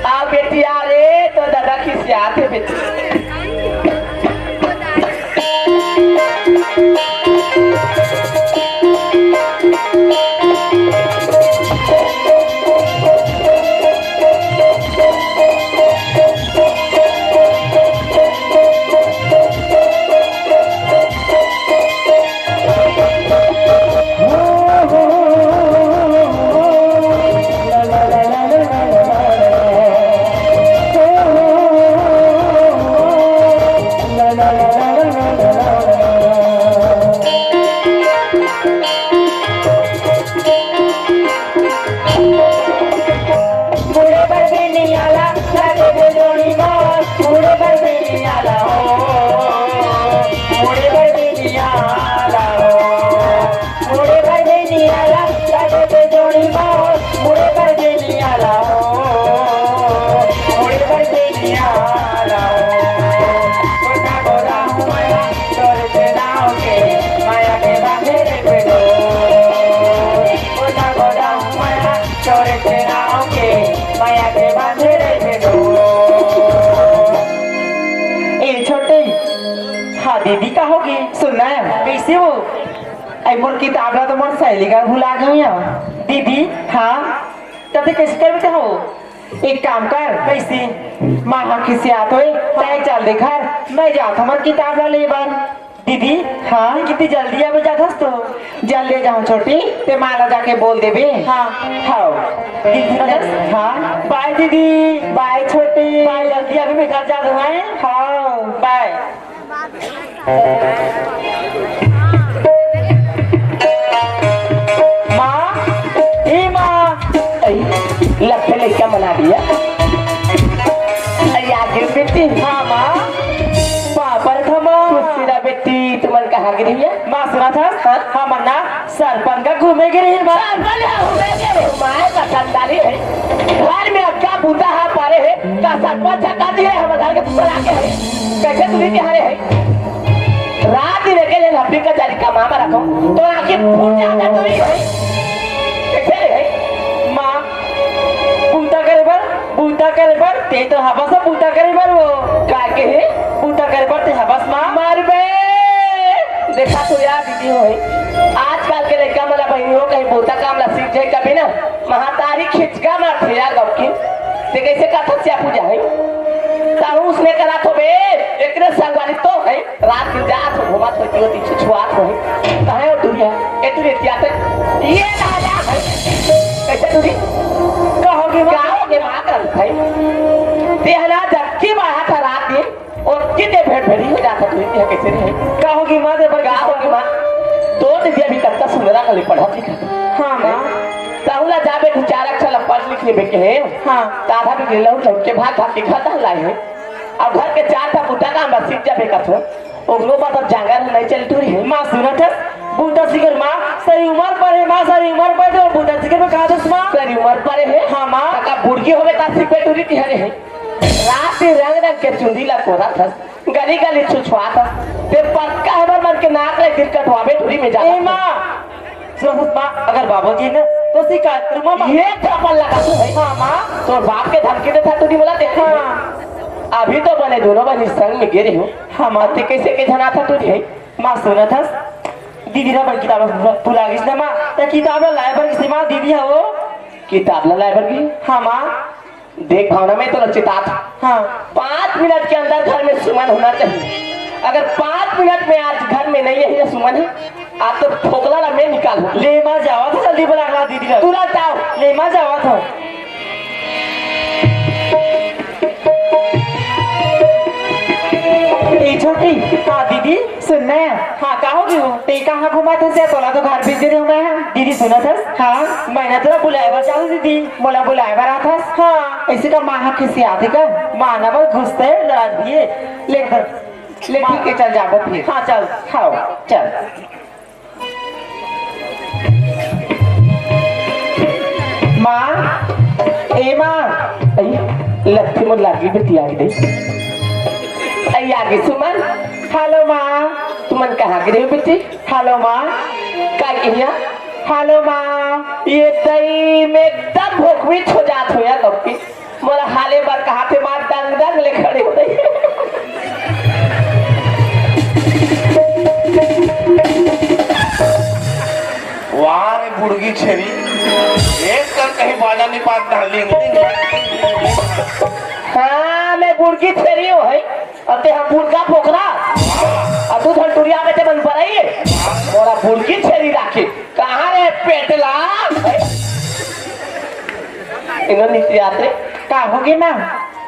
आ बेटी आ रे, तो दादा खिसियात हे बेटी। मुड़े बर बेनियाला, लागे दे जोड़ी मार, मुड़े बर बेनियाला हो, मुड़े बर बेनियाला हो, मुड़े बर बेनियाला, लागे दे जोड़ी मार, मुड़े बर बेनियाला हो, मुड़े बर बेनियाला हो। गोदा गोदा हूँ माया, तोर के नाव के, माया के बांधे रे बेटो। गोदा गोदा हूँ माया, तोर के नाव के, माया के बांधे रे बेटो। ए छोटे, हाँ दीदी, का होगे? सुन ना, कैसे हो? अई मोर किताब ला तो मोर सहेली करा भुला गे हँव। दीदी, हाँ? तब तैं कइसे करबे हो? एक काम कर, कइसे? माँ ह खिसियात होही, तैं चल दे घर, मैं जात हँव मोर किताब ला ले बर। दीदी, हाँ? कितनी जल्दी आबे जात हस तो? जल्दी जाहूँ छोटी, तैं माँ ला जाके बोल देबे। हाँ। हाँ। दीदी, हाँ? बाय दीदी। बाय छोटी। बाय, जल्दी आबे, मैं घर जात हँव। हाँ। बाय। माँ, ए माँ। अई, लगथे लइका मन आ गे। अई, आ गे बेटी। हाँ माँ। पाँव परत हँव माँ। खुश रह बेटी, तुमन कहाँ गे रहेव? माँ सुनत हस? हाँ? हमन ना सरपंच करा घूमे गे रहेन माँ। सरपंच करा घूमे गे रहेव? माय का चंडाली हे। घर में अतका बूता हा परे हे, का सरपंच हा का दिए हमर घर के बूता ला के हे? कइसे तुही तिहारे हे? रात दिन एके झन हफ्ती का जारी कमा बर रखो, तो आँखी फूट जात हे तुही हे। कइसे हे? माँ, बूता करे बर, बूता करे बर, तैं तो हवस बूता करे बर वो। का के हे? बूता करे बर तैं हवस माँ। मरबे। देखा तो यार दीदी हो हे, आजकल के लइका मन ला बहिनी हो कहीं बूता काम ला सीख जाए कभी ना, महतारी खिचका मारथे यार गपकिन। तैं कइसे कथस या पूजा हे? ताहू उसने करा तो बे, एकरे संगवारी तो हे, रात दिन जात हो, घूमत हो, जीवती छुछुआत हो हे। कहाँ हे वो दुनिया? ए दुनिया क्या ते? ये दादा हे। पढ़त लिखत। हाँ, माँ। तहूँ ला जा बेटी, चार अक्षर ला पढ़ लिख लेबे के हे। हाँ। त आधा बिगड़े लौट लौट के भाग भाग के घर तक लाए हे। अब घर के चार ठा बूता काम बस सीख जाबे कथो। ओकरो बाद अब जांगर नहीं चल टूरी हे। माँ सुनत हस, बूता सीखर माँ, सरी उमर पर हे माँ, सरी उमर पर हे, बूता सीखर में कहा दस माँ। सरी उमर पर हे? हाँ, माँ। त का बुड़की होबे त सीखबे टूरी तिहरे हे। रात दिन रंग रंग के चुंदी ला कोरत हस। गली गली छुछुआत हस। ते पक्का हमर मन के नाक ले दिल कटवाबे टूरी में जात ए हस। माँ, सुन, सुन, माँ, अगर बाबूजी ने तो शिकायत करूँ, माँ। ये चप्पल लगा तू भाई। हाँ, माँ। तोर बाप के धमकी देथा टूरी, मोला देख। हाँ। अभी तो बने दोनों बहिनी संग में गे रहे हो। हाँ, माँ। ते कैसे के झनाथा टूरी है? माँ, सुनत हस, दीदी ला बड़ किताब भुला गिस ना, माँ। त किताब ला लाए बर गिस, माँ, दीदी हा वो। किताब ला लाए बर गिस? हाँ, माँ। देख भावना, मैं तोला चितात हूँ। हाँ। पाँच मिनट के अंदर घर में सुमन होना चाहिए। अगर पाँच मिनट में आज घर में नहीं है ये सुमन है, आज तो फोकला ला मैं निकाल दूँ। ले माँ, जावत हँव, जल्दी बुला ला दीदी ला। तुरंत आओ। ले माँ, जावत हँव। ए छोटी। हाँ दीदी। सुन ना। हाँ, का हो गे हो? ते कहाँ घूमत हस? तोला तो घर भेज दे रहे हो मैं। दीदी सुनत हस? हाँ। मैं ना तोला बुलाए बर चाहूँ दीदी। मोला बुलाए बर आथस? हाँ। ऐसे का माँ ह खिसियाथे का? माँ ना बस गुस्सा है, लड़ा दिए। ले कर। ले माँ। ठीक है, चल जाबो फिर। हाँ, चल। हाँ, चल। माँ, ए माँ। अई, लत्ती मोर लागी बेटी आ गे। अई आ गे सुमन। हेलो माँ। तुमन कहाँ गे रहे हो बेटी? हेलो माँ। का कहिया? हेलो माँ। ये दई में एकदम भोकवी छो जात हो यार कब की। मोला हाले बर कहा थे माँ, दंग दंग ले खड़े हो गई। वाह रे बुड़गी छेरी, एक कर कहीं बाजा नहीं पात ना, लिंग, लिंग, लिंग, लिंग। हाँ, मैं बुड़गी छेरी हूँ है, और ते हम बुड़का पोखरा, और तू धन टुरिया में ते मन पर आई है, मोला बुड़गी छेरी राखे, कहाँ रे पेटला? इन्हों नीचे आते। का होगे माँ?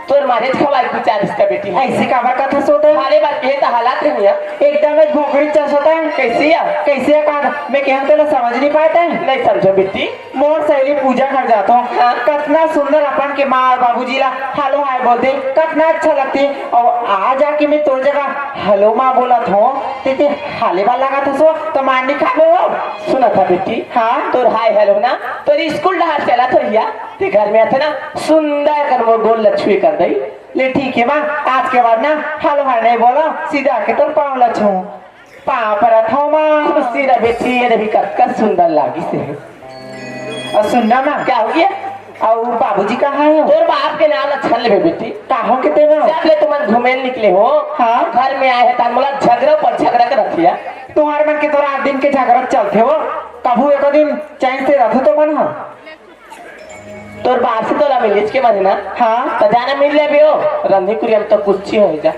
तोर मारे खवाई कुछ आज का बेटी है। ऐसे काबर कथा सोता है? अरे बात ये तो हालात है मियाँ। एकदम एक भोकड़ी चस होता है। कैसे या? कैसे या कहा? मैं कहूँ तो ना समझ नहीं पाता है। नहीं समझो बेटी। मोर सहेली पूजा घर जाता हूँ। हाँ। कितना सुंदर अपन के माँ और बाबूजी ला हेलो हाय बोलते, कितना अच्छा लगते। और आज आके मैं तोर जगह हेलो माँ बोला था, ते ते हाले वाला लगा था सो, तो मार नहीं खाबे हो। सुना था बेटी। हाँ। तोर हाय हेलो ना, तोर स्कूल डहार चला तो या। ते घर में आथे ना, सुंदर कर मोर गोल ल छुए कर दई। ले ठीक है माँ, आज के बाद ना हेलो हाय नहीं बोला, सीधा आके तोर पाँव ल छू। पाँव परत हूँ माँ। खुशी रह बेटी, ये भी कतका सुंदर लागिस हे। और सुन ना माँ। क्या हो गया? और बाबूजी कहाँ है? तोर बाप के नाम अच्छा लेबे बेटी। का हो के तेरा? जब ले तुमन घूमे निकले हो, हाँ। घर में आए हैं, तान मोला झगड़ा पर झगड़ा कर रखिया। तुम्हारे मन के तो रात दिन के झगड़ा चलते हो, कभू एक दिन चैन से रहो तो मन हो। तोर बाप से तोला मिलिस के माने ना? हाँ। त जाना मिल लेबे ओ, रंधी कुरिया में तो कुछ ही हो जा।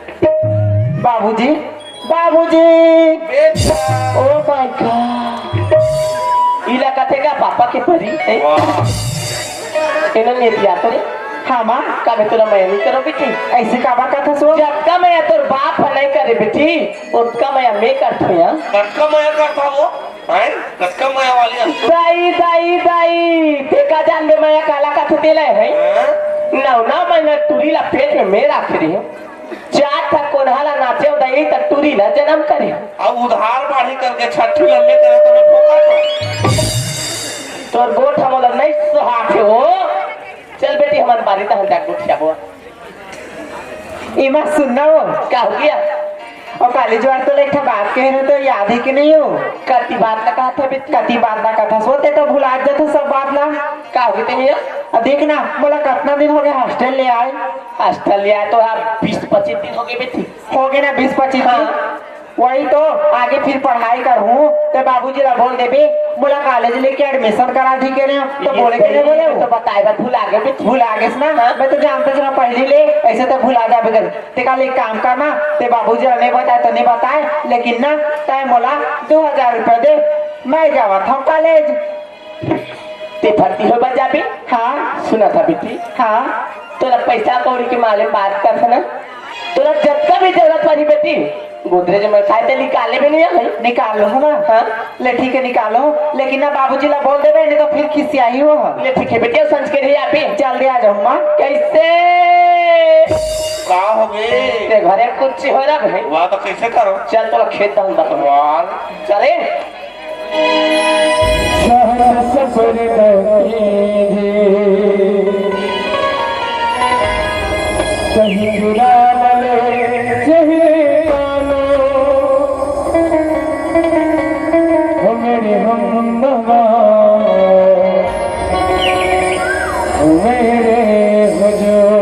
बाबूजी, बाबूजी। बेटा। Oh my God। इला कथे का पापा के परी, हैं? वाह। इन्होंने ये दिया तो रे। हाँ माँ। का मैं तोला मैं नहीं करो बेटी? ऐसे काबर कथा सो? जब का मैं तोर बाप नहीं करे बेटी, उतका मैं मैं करथो या। कतका मया करता वो? हैं? कतका मया वाली हस? दाई, दाई, दाई, ते का जानबे मया काला कथे तेला है? हैं? नौ, नौ महीना टूरी ला पेट में मैं राखे रही हूँ। चार ठा कोन्हा ला नाचे हो दाई, त टूरी ला जन्म करे। अब उधार बाढ़ी करके छठी लम्बे करे तो मैं ठोका तो। तोर गोठ हमला नहीं सुहाथे हो। चल बेटी, हमर बारी तहन जाके गोठिया बोआ। एमा सुनना हो। का हो गया? और काली जुआर तो एक ठा बात कहे रहे तो याद है कि नहीं हो? कति बात ना कहा था बेटी? कति बात ना कहा था, सोते तो भुला जाते सब बात ना। का हो गया तेरे? अब देख ना, बोला कितना दिन हो गया हॉस्टल ले आए? हॉस्टल ले आए तो आप बीस पच्चीस दिन हो गए बेटी। हो गए ना बीस पच्चीस दिन? हाँ। वही तो, आगे फिर पढ़ाई करहूँ, ते बाबूजी ला बोल देबे, मोला कॉलेज लेके एडमिशन करा दी के रे, तो बोले के नहीं बोले? तो बताए बर भुला गे बे। भुला गेस ना? हाँ। मैं तो जानते थे ना पहली ले, ऐसे तो भुला जाबे कर। ते काल एक काम करना, ते बाबूजी ला नहीं बताए तो नहीं बताए, लेकिन ना, तय मोला दो हजार रुपया दे, मैं जावत हूँ कॉलेज। ते भर्ती होय बर जाबे? हाँ। सुना था बेटी? हाँ। तोला पैसा कौड़ी के मारे बात कर ना, तोला जतका भी जरूरत पड़ी बेटी, गोदरेज में काय ते निकाले भी नहीं है भाई। निकाल लो, है ना? हाँ। ले ठीक है, निकालो, लेकिन ना बाबूजी ला बोल देबे, नहीं तो फिर खिसियाही हो। ले ठीक है बेटिया, संस्कार है यहाँ पे। जल्दी आ जाओ माँ। कैसे? का हो बे? ते घरे कुछ हो रहा भाई? वाह, तो कैसे करो? चल, तो खेत दाऊं बस। वाह। चले। शहर सफर कीजिए, कहीं चुरा न ले चेहरे का नूर। हो मेरे हमनवा, हो मेरे हुजूर।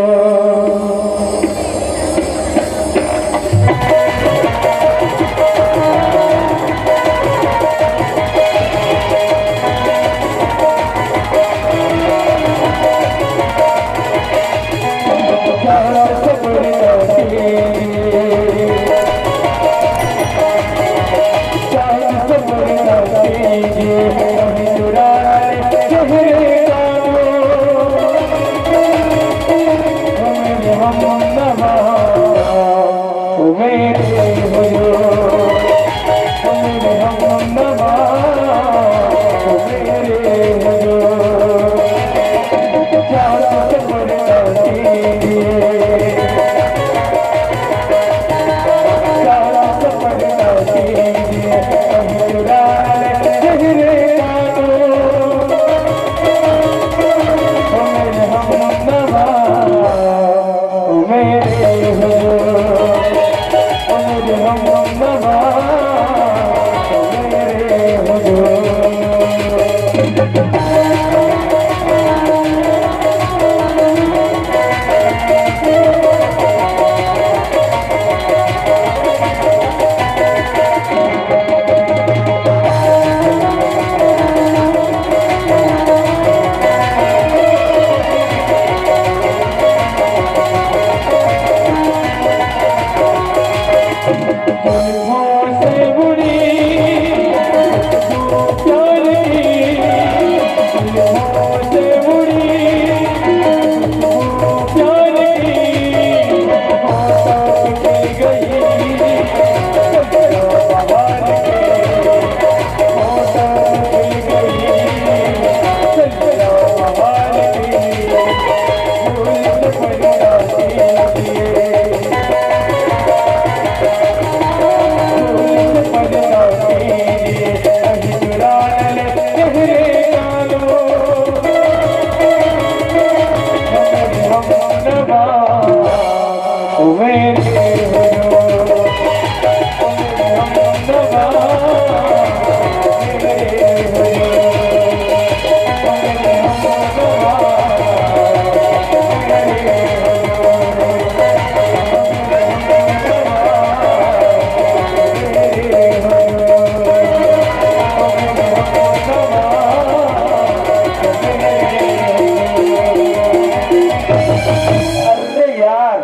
अरे यार,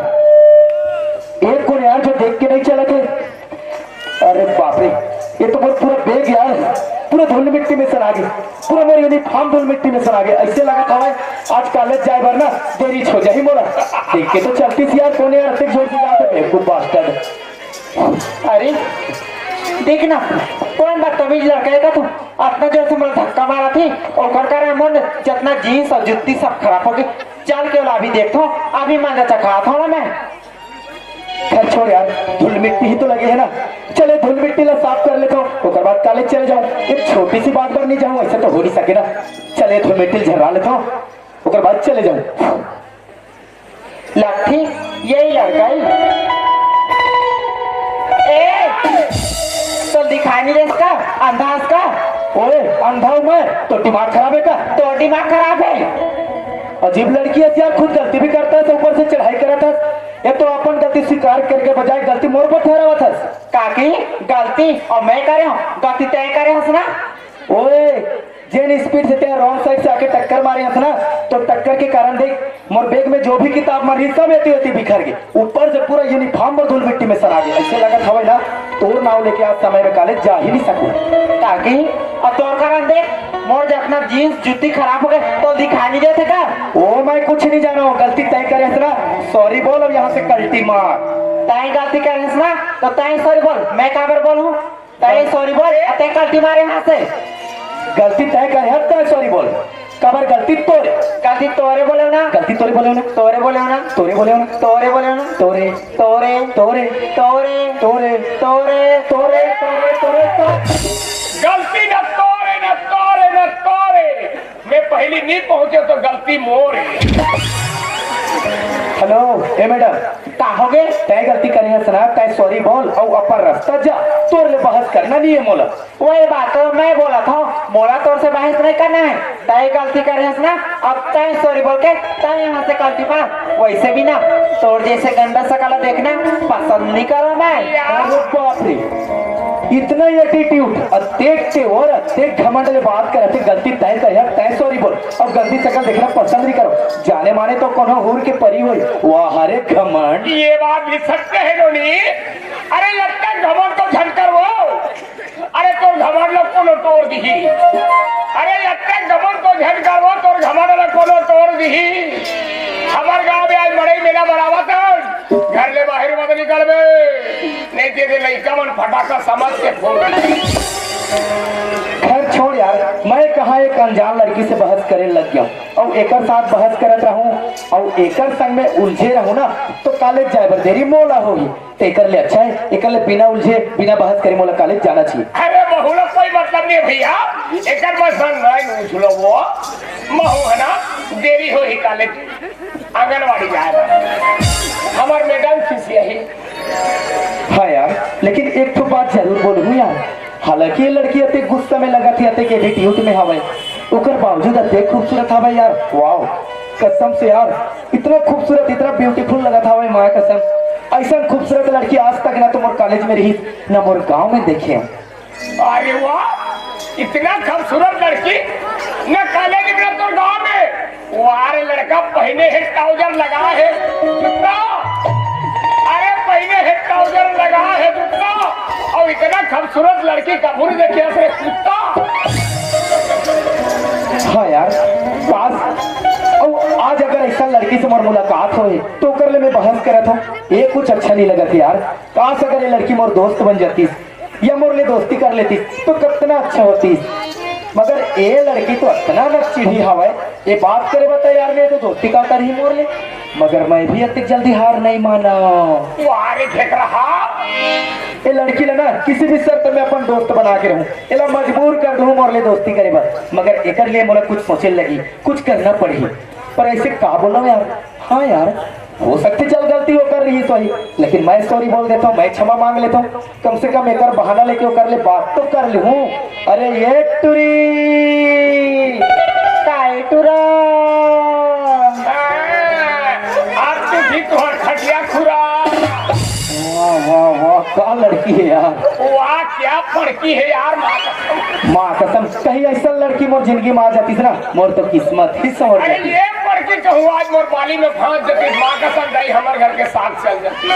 एक कोन यार जो देख के नहीं चला थे। अरे बाप रे, ये तो मोर पूरा बैग यार, पूरा धूल मिट्टी में सना गे, पूरा मोर यूनिफॉर्म धूल मिट्टी में सना गे। ऐसे लगा था भाई, आज कॉलेज जाए बर ना देरी हो जाही मोला। देख के तो चलती थी यार, कोन यार अतेक जोर से जात हे, बेवकूफ बास्टर्ड। अरे देख ना, कोन बदतमीज लड़का है का तू? अतना जोर से मोला धक्का मारा थी, ओकर कारण मोर जतना जींस और जुत्ती सब खराब हो गे। चल के ओला अभी देखथो, अभी मजा चखात हो ना मैं। खैर छोड़ यार, धूल मिट्टी ही तो लगे है ना। चले धूल मिट्टी ला साफ कर लेथो, ओकर बाद कॉलेज चले जाऊं। एक छोटी सी बात बर नहीं जाऊं, ऐसा तो हो नहीं सके ना। चले धूल मिट्टी झर्रा लेथो, ओकर बाद चले जाऊं। लगथे यही लड़का है। ए, तो दिखाई नहीं देस का? अंधा हस का? ओए, अंधा हूं मैं? तो दिमाग खराब है का? तो दिमाग खराब है। अजीब लड़की है यार, खुद गलती भी करता है तो ऊपर से चढ़ाई करता है। ये तो अपन गलती स्वीकार करके बजाय गलती मोर पर ठहरावत हस। काकी, गलती और मैं करे हूँ, गलती तय करे हस ना। ओए, जेन स्पीड से तें रॉन्ग साइड से आके टक्कर मारे हस ना, तो टक्कर के कारण देख, मोर बैग में जो भी किताब मन रही, सब एती ओती बिखर गे। ऊपर से पूरा यूनिफॉर्म और धूल मिट्टी में सना गे। ऐसे लगत हवय ना, तोर नाव लेके आज समय में कॉलेज जा ही नहीं सकूं। काकी, और तोर कारण देख, मोर जतना जींस जूती खराब हो गए, तो दिखाई नहीं देते का? ओ, मैं कुछ नहीं जाना हूँ, गलती तय करे हस ना, सॉरी बोल और यहाँ से कल्टी मार। तैं गलती करे हस ना, तो तैं सॉरी बोल। मैं काबर बोलहूँ? तैं सॉरी बोल, तैं गलती मारे हस। गलती तैं करे हस, तैं सॉरी बोल। काबर गलती तोरे? गलती तोरे बोले ना। गलती तोरे बोले ना। तोरे बोले ना। तोरे बोले ना। तोरे बोले ना। तोरे। तोरे। तोरे। तोरे। तोरे। तोरे। तोरे। तोरे। तोरे। तोरे। गलती न तोरे, न तोरे, न तोरे। मैं पहली नहीं पहुंचे तो गलती मोरे। हेलो, ए मैडम। का होगे? तैं गलती करे हस ना, तैं सॉरी बोल अउ अपन रास्ता जा। तोर ले बहस करना नहीं है मोला। वही बात तो मैं बोलत हूँ, मोला तोर से बहस नहीं करना है। तैं गलती करे हस ना, अब तैं सॉरी बोल के तैं यहाँ से गलती मार। वैसे भी ना, तोर जैसे गंदा सकल देखना पसंद नहीं करो मैं। अरे बाप रे, इतना एटीट्यूड, अतेक तेवर, अतेक घमंड ले बात करत हे। गलती तैं करे हस, तैं सॉरी बोल। अब गंदी सकल देखना पसंद नहीं करो। जाने माने तो कोनो हूर के परी होई। वाह रे घमंड। ये बात भी सत्य है नोनी। अरे इतना घमंड तो झन कर वो। अरे तोर घमंड ला कोनो तोड़ दिही। अरे इतना घमंड तो झन कर वो, तोर घमंड ला कोनो तोड़ दिही। हमर गांव में आज मड़ई मेला मनावत है, घर ले बाहर मत निकलबे, नहीं ते लइका मन फटाका समझ के फोड़ देही। खैर छोड़ यार, मैं कहाँ एक अनजान लड़की से बहस करे लग गया हूँ, अउ एकर साथ बहस करत रहूँ अउ एकर संग में उलझे रहूँ ना, तो कॉलेज जाए बर देरी मोला होही। तेकर ले अच्छा है, एकर ले बिना उलझे, बिना बहस करे मोला कॉलेज जाना चाहिए। अरे, महू ला कोई मतलब नहीं है भैया, एकर बस मन नहीं उलझलो वो। महू है ना, देरी होही कॉलेज, आंगनवाड़ी जाए बर। हमर मैडम खिसियाही। हाँ यार, लेकिन एक ठो बात जरूर बोलूँ यार, हालांकि ये लड़की अतेक गुस्सा में लगत हे, अतेक एटीट्यूड में हवय, ओकर बावजूद अतेक खूबसूरत हवय यार। वाओ, कसम से यार, इतना खूबसूरत, इतना ब्यूटीफुल लगत हवय, माँ कसम। ऐसा खूबसूरत लड़की आज तक ना तो मोर कॉलेज में रही, ना मोर गांव में देखे हंव। अरे वाह, इतना खूबसूरत लड़की ना कॉलेज में, ना तोर गांव में। वाह रे लड़का, पहने हे ट्राउजर, लगा हे जूता। अरे, पहने हे ट्राउजर, लगा हे जूता। अउ इतना खूबसूरत लड़की कभू नहीं देखे हस रे कुत्ता। हाँ यार, काश अउ आज अगर ऐसा लड़की से मोर मुलाकात होए तो ओकर ले मैं बहस करत हूँ। ये कुछ अच्छा नहीं लगत यार। काश अगर ये लड़की मोर दोस्त बन जाती या मोर ले दोस्ती कर लेती तो कितना अच्छा होती। मगर ए लड़की तो अतना नकचिढ़ी हवय, ए बात करे बर तैयार नहीं तो दोस्ती का करही मोर ले। मगर मैं भी अतिक जल्दी हार नहीं माना। वाह रे घेकरहा। ए लड़की ला ना किसी भी शर्त में अपन दोस्त बना के रहूं, एला मजबूर कर दूं मोर ले दोस्ती करे बर। मगर एकर लिए मोला कुछ सोचे लगी, कुछ करना पड़ही। पर ऐसे का बोलूं यार? हाँ यार, हो सकथे चल गलती वो कर रही सही, लेकिन मैं सॉरी बोल देता हूँ, मैं क्षमा मांग लेता हूँ। कम से कम एकर बहाना लेके ओकर ले बात तो कर लूँ। अरे ये टुरी, काय टुरा? आज तू भी तोहर खटिया खुरा। वाह वाह वाह, का लड़की है यार। वाह क्या फड़की है यार, माँ कसम। माँ कसम, कहीं ऐसा लड़की मोर जिंदगी में आ जाती ना, मोर तो किस्मत ही संवर जाती। ये पढ़ के कहूँ आज मोर बाली में फांस जती, माँ कसम दाई हमर घर के साग चल जती।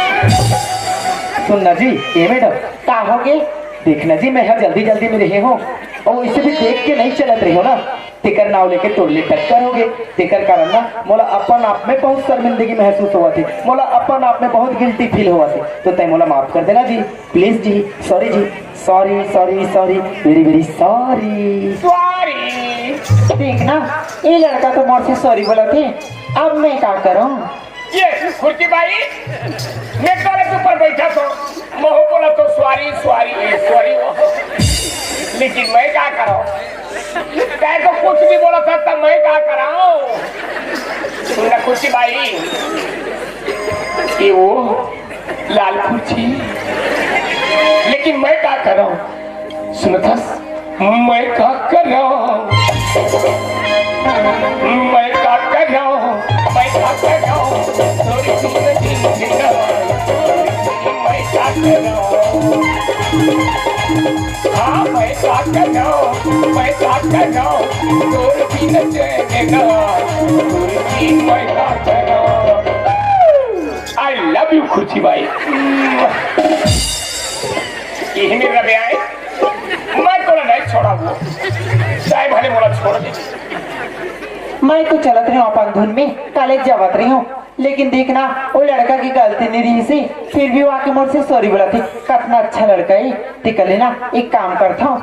सुन ना जी, ए मैडम। का होगे? देख ना जी, मैं यहाँ जल्दी जल्दी में रहे हूँ और इसे भी देख के नहीं चलत रहे हो ना, तेकर नाव लेके तोर ले टक्कर होगे, तेकर कारण ना मोला अपन आप में बहुत शर्मिंदगी महसूस होवत हे, मोला अपन आप में बहुत गिल्टी फील होवत हे, तो तै मोला माफ कर देना जी, प्लीज जी, सॉरी जी। Sorry sorry sorry, very very sorry. Sorry. देख ना, ये लड़का तो मोर से सॉरी बोलत हे, अब मैं का करूं? ये खुर्ची बाई, मैं तोरे ऊपर बैठा तो महू बोला तो सॉरी सॉरी सॉरी वो, लेकिन मैं का करूं? तै तो कुछ नहीं बोला था, तब मैं का करूं? सुन ना खुर्ची बाई, ये वो लाल कुर्सी। लेकिन मैं का करूं? सुनथस, मैं का करूं? मैं का करूं? मैं का करूं? थोड़ी सी जिंदगी में मैं का करूं? हाँ, मैं का करूं? मैं का करूं? तोर बिन चैन ना, तोर बिन मैं का करूं? I love you खुर्ची बाई। यही मेर रबे आए, मैं तोला नहीं छोड़ा वो, चाहे भले मोला छोड़ दे। मैं तो चलत रही हूँ अपन धुन में, कॉलेज जावत रही हूँ। लेकिन देख ना, वो लड़का के गलती नहीं रहिसे, फिर भी वो आके मोर से सॉरी बोलथे। कतना अच्छा लड़का हे। तेकर ले ना एक काम करथंव,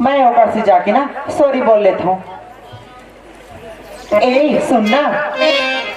मैं ओकर से जाके ना सॉरी बोल लेथंव। ए, सुन ना।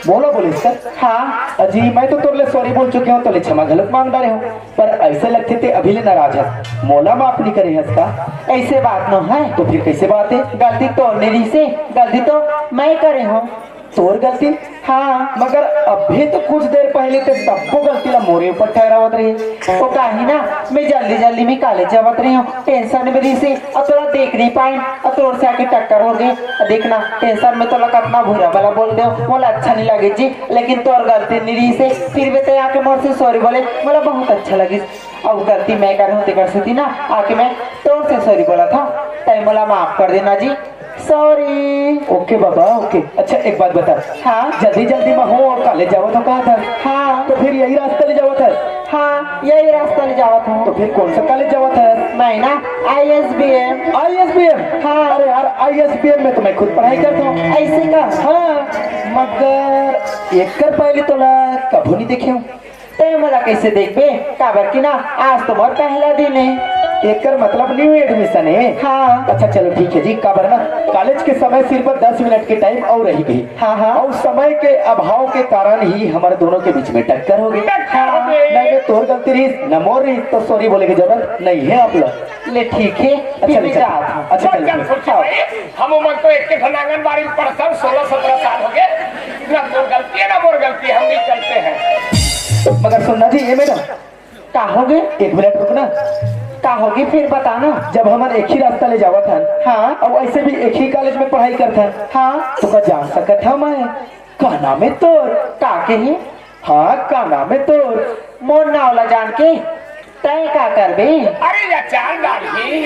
बोला बोले सर। हाँ। अजी, मैं तो तोर ले सॉरी बोल चुके हंव, तोर ले क्षमा घलोक मांग डारे हंव, पर अइसे लगथे ते अभी ले नाराज हस, मोला माफ नहीं करे हस का? अइसे बात नोहे। तो फिर कइसे बात हे? गलती तोर नहीं रहिसे, गलती तो मैं करे हंव। तोर गलती? हाँ। मगर अभी तो कुछ देर पहले ते सब्बो गलती ला मोरे ऊपर ठहरावत रहे। वो काहे ना, मैं जल्दी जल्दी में कॉलेज जावत रहे हंव, टेंशन में रहिसे, अउ तोला देख नहीं पाएंव, अउ तोर से आके टक्कर हो गे। देख ना, टेंशन में तोला कतना बुरा भला बोल देंव, मोला अच्छा नहीं लगे जी, लेकिन तोर गलती नहीं रहिसे, फिर भी ते आके मोर से सॉरी बोले, मोला बहुत अच्छा लगिस। अब गलती मैं करे हंव, तेकर सेती ना आके मैं तोर से सॉरी बोलत हंव, तैं मोला माफ कर देना जी। सॉरी। ओके बाबा, ओके। अच्छा, एक बात बता। हाँ। जल्दी जल्दी में हंव अउ कॉलेज जावत हंव कहा था। हाँ। तो फिर यही रास्ता ले जावत हस? हाँ, यही रास्ता ले जावत हंव। तो फिर कौन सा कॉलेज जावत हस? मैं ना, आईएसबीएम। आईएसबीएम? हाँ। अरे यार, आईएसबीएम में तो मैं खुद पढ़ाई करत हंव। अइसे का? हाँ। मगर एकर पहले तोला कभू नहीं देखे हंव। तैं मोला कइसे देखबे? काबर कि ना, आज तो मोर पहला दिन हे। एकर मतलब न्यू एडमिशन हे? हाँ। अच्छा, चलो ठीक हे जी, काबर ना, कॉलेज के समय सिर्फ दस मिनट के टाइम अउ रहि गे। हाँ, हाँ। अउ समय के अभाव के कारण ही हमर दोनों के बीच में टक्कर हो गे। टक्कर हो गे। नहीं, नहीं, तोर गलती रहिस, न मोर रहिस, तो सॉरी बोले के जरूरत नहीं हे आप लोग। ले ठीक हे, अच्छा, फिर मैं अच्छा। जात हंव। अच्छा, चल, चलो। चल, सुन, भाई, हम उमर तो एक के ठन आंगनबाड़ी में पढ़थन, सोलह सत्रह साल हो गे। ना तोर गलती हे, ना मोर गलती हे, हम नहीं चलते हैं। मगर सुन ना जी, ए मैडम। का हो गे? एक मिनट रुक ना। का हो गे फिर बता ना। जब हमन एक ही रास्ता ले जावत हन, हाँ। अउ अइसे भी एक ही कॉलेज में पढ़ाई करथन, हाँ। तो का जान सकत हंव मैं, का नाम हे तोर? का कहे? हाँ, का नाम हे तोर? मोर नाव ला जान के तैं का करबे? अरे, या चाल डालही।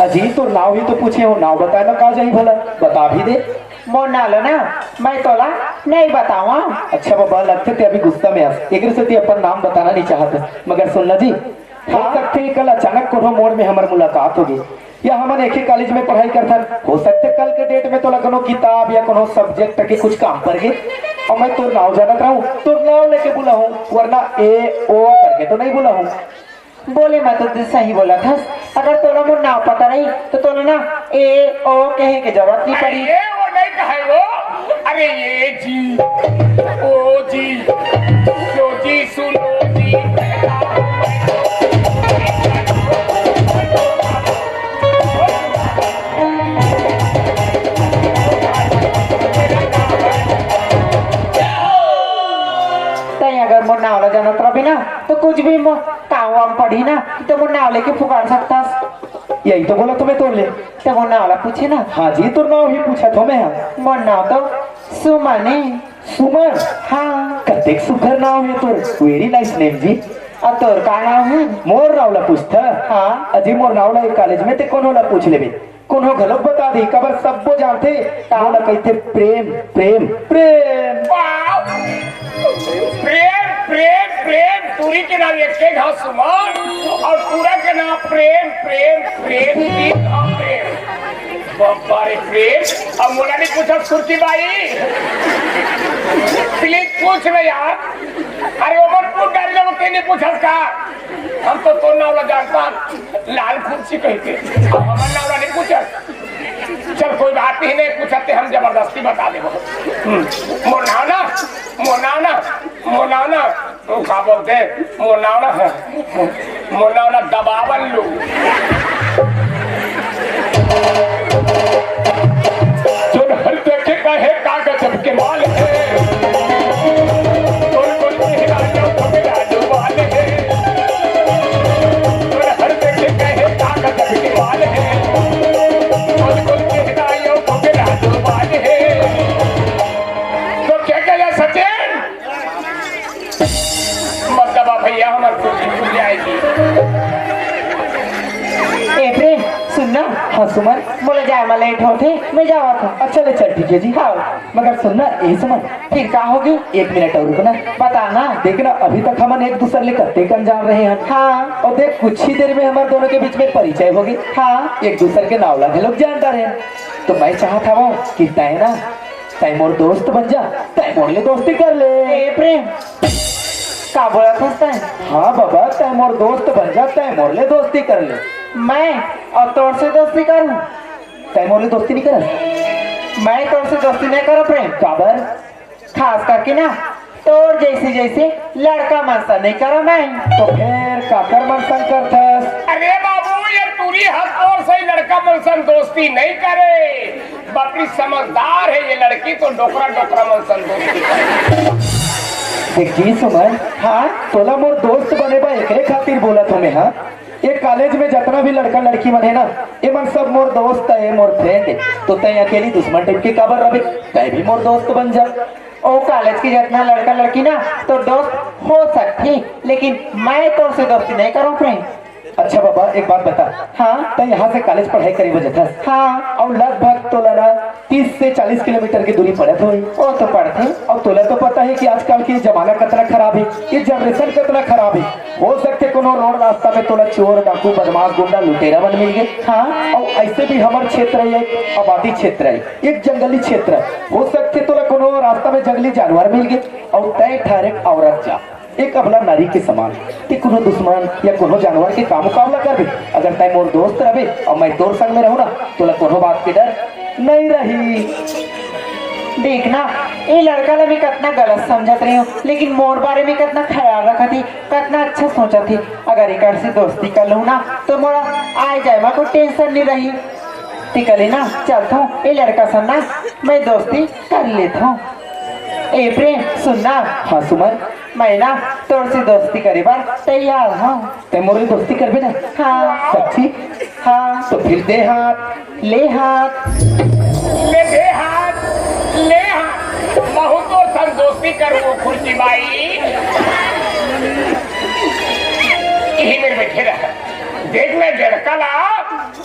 अजी, तोर नाव ही तो पूछे हंव, नाव बताए में का जाही भला, बता भी दे। मोर नाव ला ना, मैं तोला नहीं बतावंव। अच्छा बाबा, लगथे ते अभी गुस्सा में हस, एकरे सेती अपन नाम बताना नहीं चाहत हस। मगर सुन ना जी, हो हाँ। सकथे कल अचानक कोनो मोड़ में हमर मुलाकात हो गे, या हमन एक ही कॉलेज में पढ़ाई करथन, हो सकथे कल के डेट में तोला कोनो किताब या कोनो सब्जेक्ट के कुछ काम पर गे, अउ मैं तोर नाव जानत रहूं, तोर नाव लेके बुलाहूं, वरना ए ओ करके तो नहीं बुलाहूं। बोले मैं तो तैं सही बोलत हस, अगर तोला मोर नाव पता नहीं तो तोला ना ए ओ कहे के जरूरत नहीं अरे पड़ी। ए ओ नहीं कहे वो, अरे ए जी, ओ जी, लो जी, सुनो जी, पहला। तैं अगर मोर नाव ला जानत रहबे ना, तो कुछ भी मो-, काम वाम पड़ही ना, तो मोर नाव लेके पुकार सकथस। यही तो बोला तुम्हें तोर ले। तो मोर नाव ला पूछे ना। हाँ जी, तोर नाव ही पूछत हंव मैं। हाँ। मोर नाव तो सुमन हे। सुमन? हाँ। कतेक सुघर नाव हे तोर, very nice name जी। अउ तोर का नाव हे? मोर नाव ला पूछथस? हाँ। अजी, मोर नाव ला एक कॉलेज में ते कोनो ला पूछ लेबे, कोनो घलोक बता दी, काबर सब्बो जानथे, का? मोला कहिथे प्रेम, प्रेम, प्रेम। वाह! प्रेम, प्रेम, प्रेम, टूरी के नाम एक के घाव सुमन अउ टूरा के नाम प्रेम, प्रेम, प्रेम, तीन घाव प्रेम। बाबा रे प्रेम, अब मोला नहीं पूछस सुरती बाई। प्लीज पूछ ना यार। अरे ओमन पूछ डारे ला, वो तें नहीं पूछस का? हम तो तोर नाव ला जानथन, लाल कुर्सी कहिके। अब हमर नाव ला नहीं पूछस। चल कोई बात नहीं, नहीं पूछस ते हम जबरदस्ती बता देबो। हम्म, मोर नाव ना, मोर नाव ना, मोर नाव ना, वो का बोलथे, मोर नाव ना, मोर नाव ना दबावन लू। जोन हर देखे कहे का गजब के माल हे। गोल गोल चेहरा जो ठुकरा जो बाल हे। जोन हर देखे कहे का गजब के माल हे। गोल गोल चेहरा जो ठुकरा जो बाल हे। तो क्या कहला सचिन? मतलब अब भैया हमर कुछ छूट जाएगी। ए प्रेम, सुन ना। हाँ सुमन। मोला जाए में लेट होथे, मैं जावत हूँ। अच्छा ले चल, ठीक है जी। हाँ। मगर सुन ना, ए सुमन। फिर का होगे? एक मिनट और रुक ना। बता ना। देख ना, अभी तक हमन एक दूसर ले कतेक अनजान रहे हन। हाँ। अउ देख, कुछ ही देर में हमर दोनों के बीच में परिचय होगे। हाँ। एक दूसर के नाव ला घलोक जान डारे हन। तो मैं चाहत हवं कि तैं ना तैं मोर दोस्त बन जा, तैं मोर ले दोस्ती कर ले। ए प्रेम, का बोलत हस तैं? हाँ बाबा, तैं मोर दोस्त बन जा, तैं मोर ले दोस्ती कर ले। मैं अउ तोर से दोस्ती करूं? तैं मोर ले दोस्ती नहीं करस? मैं तोर से दोस्ती नहीं करूं प्रेम। काबर? खास करके ना तोर जइसे जइसे लड़का मन सन नहीं करूं मैं। तो फेर काकर मन सन करथस? अरे बाबू, ये टूरी ह तोर से लड़का मन सन दोस्ती नहीं करे। बापरी समझदार हे ये लड़की, तो डोकरा डोकरा मन सन दोस्ती करे। देख जी सुमन, हाँ? तोला मोर दोस्त बने बर एकरे खातिर बोलत हों मैं, हाँ? ये कॉलेज में जतना भी लड़का लड़की मन हे ना, ये मन सब मोर दोस्त हे, मोर फ्रेंड हे। तो तैं अकेली दुश्मन टाइप के काबर रहे? तैं भी मोर दोस्त बन जा। ओ कॉलेज के जतना लड़का लड़की ना तो दोस्त हो सकथे, लेकिन मैं तोर से दोस्ती नहीं करूं प्रेम। अच्छा बाबा, एक बात बता। हाँ? तैं यहाँ से कॉलेज पढ़ाई करे बर जाथस। हाँ। अउ लगभग तोला ना तीस से चालीस किलोमीटर के दूरी पड़त होही। ओ तो पड़थे। अउ तोला तो पता हे कि आजकल के जमाना कतना खराब हे, ये जनरेशन कतना खराब हे। हो सकथे कोनो रोड रास्ता में तोला चोर, डाकू, बदमाश, गुंडा, लुटेरा मन मिल गे। हाँ। अउ ऐसे भी हमर क्षेत्र एक आबादी क्षेत्र हे, एक जंगली क्षेत्र हे। हो सकथे तोला कोनो रास्ता में जंगली जानवर मिल गे, अउ तैं ठहरे औरत जा, एक अबला नारी के समान। तैं कोनो दुश्मन या कोनो जानवर के का मुकाबला करबे? अगर तैं मोर दोस्त रहबे अउ मैं तोर संग में रहूं ना, तोला कोनो बात के डर नहीं रही। देख ना, ये लड़का ला मैं कतना गलत समझत रहे हों, लेकिन मोर बारे में कतना ख्याल रखत हे, कतना अच्छा सोचत हे। अगर एकर से दोस्ती कर लूं ना, तो मोला आए जाए में कोई टेंशन नहीं रही। तेकर ले ना चलथों, ये लड़का सन ना मैं दोस्ती कर लेथों। ए प्रेम, सुन ना। हाँ सुमन। मैं ना तोर से दोस्ती करे बर तैयार हों। तैं मोर ले दोस्ती करबे ना? हाँ। सच्ची? हाँ। तो फिर दे हाथ। ले हाथ। ले दे हाथ, ले हाथ। महूं तोर संग दोस्ती करहूं खुर्ची बाई। यही मेर बइठे रह। देख ना लड़का ला।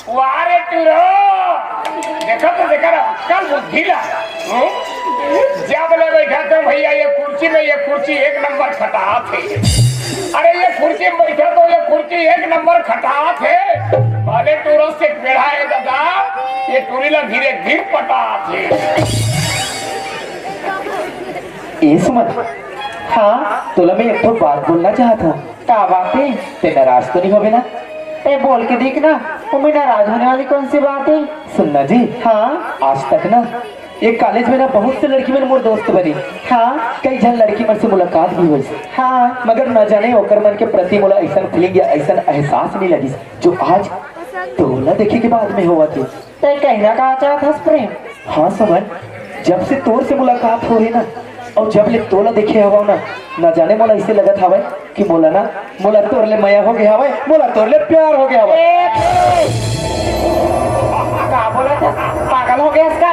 वाह रे टूरो, देखो तो देखो रे, अक्कल बुद्धि ला। हम्म? जब ले बइठा तो भैया ये कुर्सी में, ये कुर्सी एक नंबर खटात हे। अरे ये कुर्सी में बइठा तो ये कुर्सी एक नंबर खटात हे। भले टूरो से पेड़ा हे दादा, ये टूरी ला धीरे धीरे पटात हे। ए सुमन, हाँ? तोला मैं एक ठो बात बोलना चाहत हूँ। का बात हे? तैं नाराज तो नहीं होबे ना? तैं बोल के देख ना, ओमे नाराज होने वाली कौन सी बात हे? सुन ना जी। हाँ? आज तक ना एक कॉलेज में ना बहुत से लड़की मन मोर दोस्त बनी। हाँ? कई झन लड़की मन से मुलाकात भी होइस। हाँ? मगर ना जाने ओकर मन के प्रति मोला ऐसन फीलिंग या ऐसन एहसास नहीं लगिस, जो आज तोला देखे के बाद में होवत हे। तैं कहना का चाहत हस प्रेम? हाँ सुमन, जब से तोर से मुलाकात होहे ना, अउ जब ले तोला देखे हवं ना, ना जाने मोला ऐसे लगत हवय कि मोला ना, मोला तोर ले मया हो गया हवय, मोला तोर ले प्यार हो गया हवय। का बोलत हस? पागल हो गया हस का?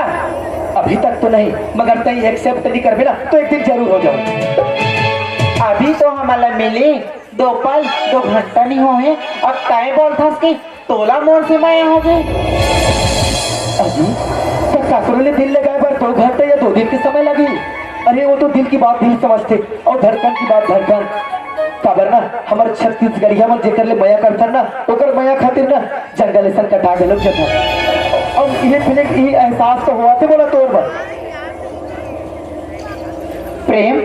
अभी तक तो नहीं, मगर तैं एक्सेप्ट नहीं करबे ना, तो एक दिन जरूर हो जाहूं। अभी तो हमला मिले दो पल, दो घंटा नहीं होहे, अउ तैं बोलत हस कि तोला मोर से मया हो गे। अजी, त काकरो ले दिल लगाए बर दो घंटा या दो दिन के समय लगे? अरे, वो तो दिल की बात दिल समझथे अउ धड़कन की बात धड़कन। काबर ना, हमर छत्तीसगढ़िया मन जेकर ले मया करथन ना, ओकर मया खातिर ना जंगल असन कटा घलोक जथन। अउ ये फीलिंग, ये एहसास तो होवत हे मोला तोर बर। प्रेम।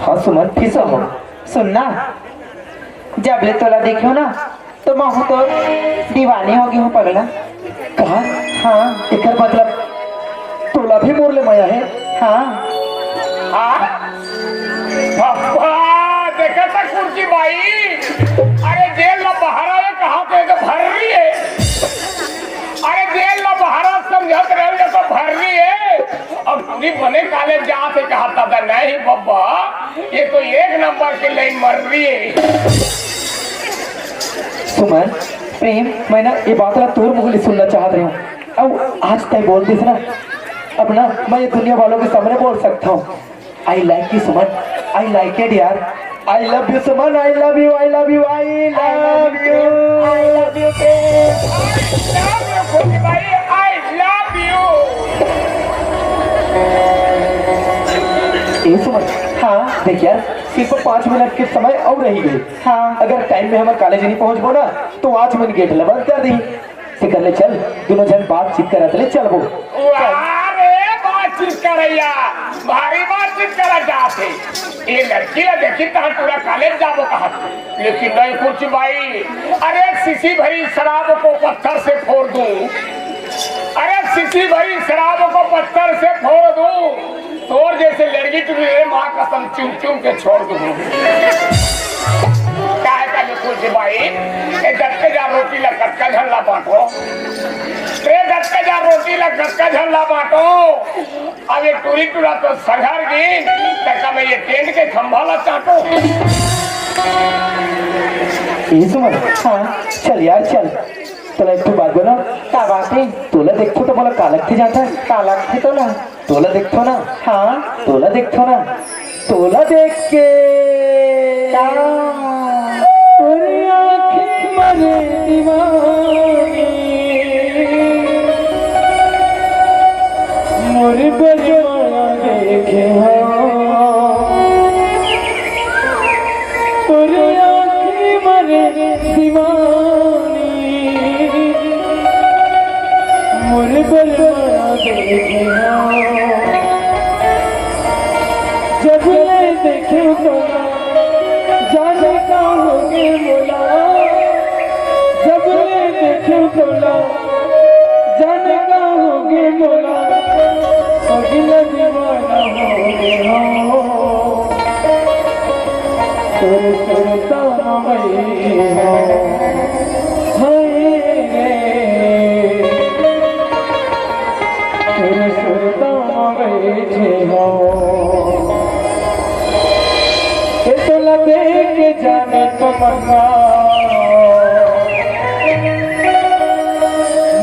हाँ सुमन, फिर से हो। सुन ना, जब ले तोला देखे हों ना, तो महूं तो दीवानी हो गे हों पगला। कहा? हाँ। एकर मतलब तोला भी मोर ले मया हे? हाँ। हाँ? बाबा, देखा था कुर्सी बाई। अरे जेल ला बाहर आवे, कहा थे तो भर रही है। अरे जेल ला बाहर समझत रहे तो भर रही है। अब टूरी बने कॉलेज जात हे, कहा था नहीं बाबा, ये तो एक नंबर के लाइन मर रही है। सुमन, प्रेम, मैं ना ये बात ला तोर मुंह ले सुनना चाहत रहे हों। अब आज तैं बोल दिस ना, अब ना मैं ये दुनिया वालों के सामने बोल सकता हूँ। I like you Suman, I like it यार। I love you Suman, I love you, I love you, I love you। I love you too। I love you खुशी भाई, I love you। ए सुमन, हाँ। देख यार, सिर्फ पाँच मिनट के समय अउ रही गे। हाँ। अगर टाइम में हमन कॉलेज नहीं पहुँचबो ना, तो आज मन गेट ला बंद कर दी। तेकर ले चल, दुनों झन बातचीत करत ले चलबो। वाह रे, बातचीत करइया, भारी बातचीत करा जात हे। ये लड़की ला देखी तहाँ पूरा कॉलेज जाबो कहत। लेकिन नहीं कुछ भाई, अरे शीशी भरी शराब को पत्थर से फोड़ दूं, अरे शीशी भरी शराब को पत्थर से फोड़ दूं, तोर जैसे लड़की तुझे माँ कसम चुम चुम के छोड़ दूं। काहे का नहीं कुछ भाई, ये दस हजार रोटी ला कतका झन ला बांटो, ये दस हजार रोटी ला कतका झन ला बांटो। अब ये टूरी टूरा तो सघर गे, तका मैं ये टेंट के खंभा ला चाटो। ए सुमन, हाँ, चल यार, चल। तोला एक ठो बात बोला। का बात हे? तोला देखथों त मोला का लगथे जानथस? का लगथे तोला? तोला देखथों ना। हाँ। तोला देखथों ना। तोला देख के। का? तोर आँखी मारे दीवानी, मोर बलमा देखे हो। तोर आँखी मारे दीवानी, मोर बलमा देखे हो। जब ले देखे तोला, जाने का होगे मोला। जब ले देखे तोला, जाने का होगे मोला। पगला दीवाना होगे हो, तोर सुरता में हो। हाय रे, तोर सुरता में बैठे हो। ए तोला देख के जाने तमन्ना,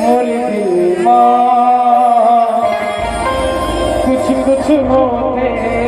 मोर दिल मा कुछ कुछ होथे रे।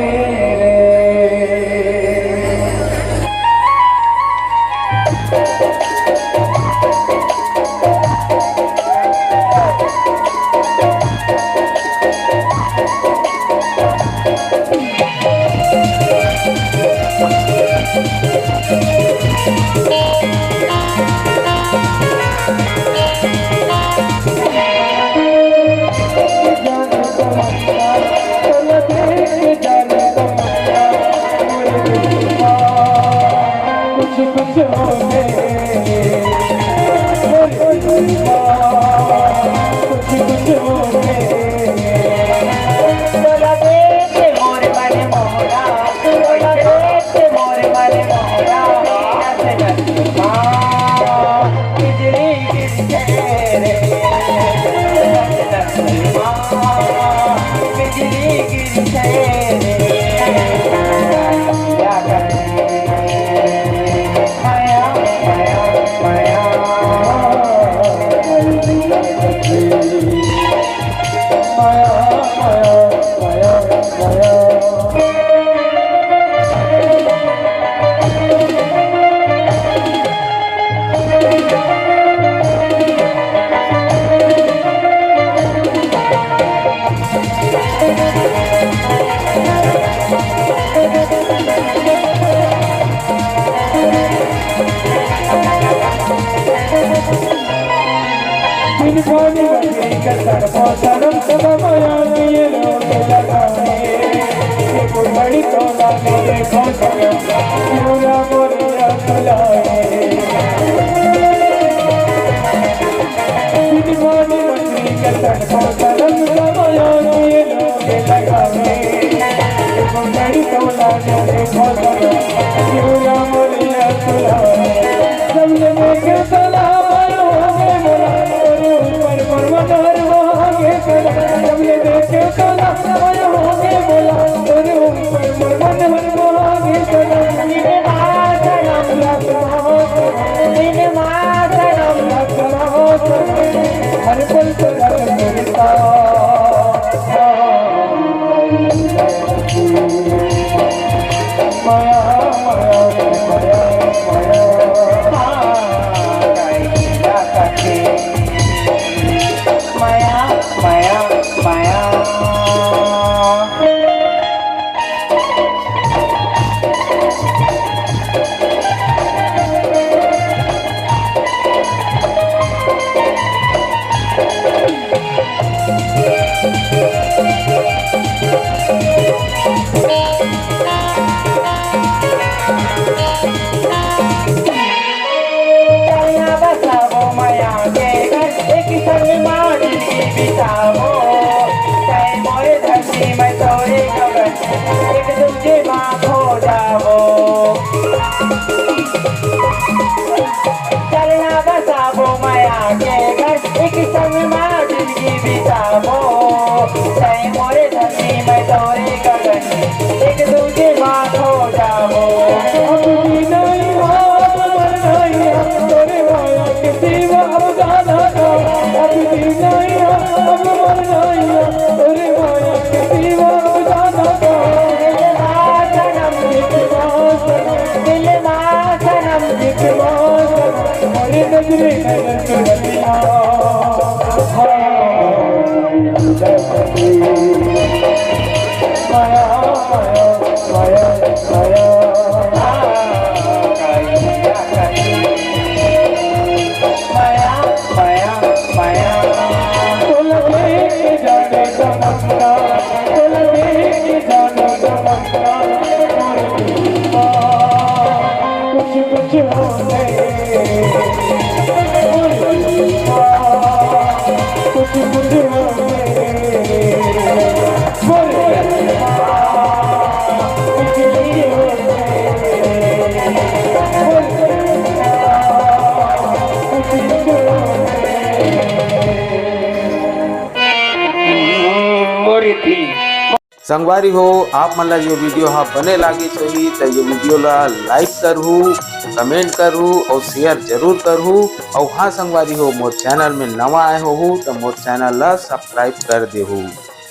चलना बसाबो मया के घर, एक संग मा जिंदगी बिताबो। तै मोरे धरती, मैं तोरे गगन, एक दूजे मा खो जाबो। चलना बसाबो मया के घर, एक संग मा जिंदगी बिताबो। तै मोरे धरती, मैं तोरे गगन, एक दूजे मा खो जाबो। अब जीना ही हो, अब मरना ही हो, तोरे माया के सिवा अब जाना का। अब जीना ही हो, अब मरना ही हो, तोरे माया के सिवा अब जाना का। सनम दिलवा सनम, दिलवा सनम दिलवा सनम, मोरे नजरे नजर चुनरिया। हाँ, माया, माया, माया, माया। माया, माया, माया। बोल दे के जाने तमन्ना, बोल दे के जाने तमन्ना। कुछ कुछ होने, कुछ कुछ होने। संगवारी हो, आप मन ला ये वीडियो हा बने लागिस होही, त ये वीडियो ला like करहू, comment करहू और share जरूर करहू। और हाँ संगवारी हो, मोर चैनल में नवा आए होहू, त मोर चैनल ला subscribe कर देहू।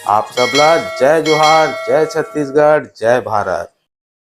आप सब ला जय जोहार, जय छत्तीसगढ़, जय भारत।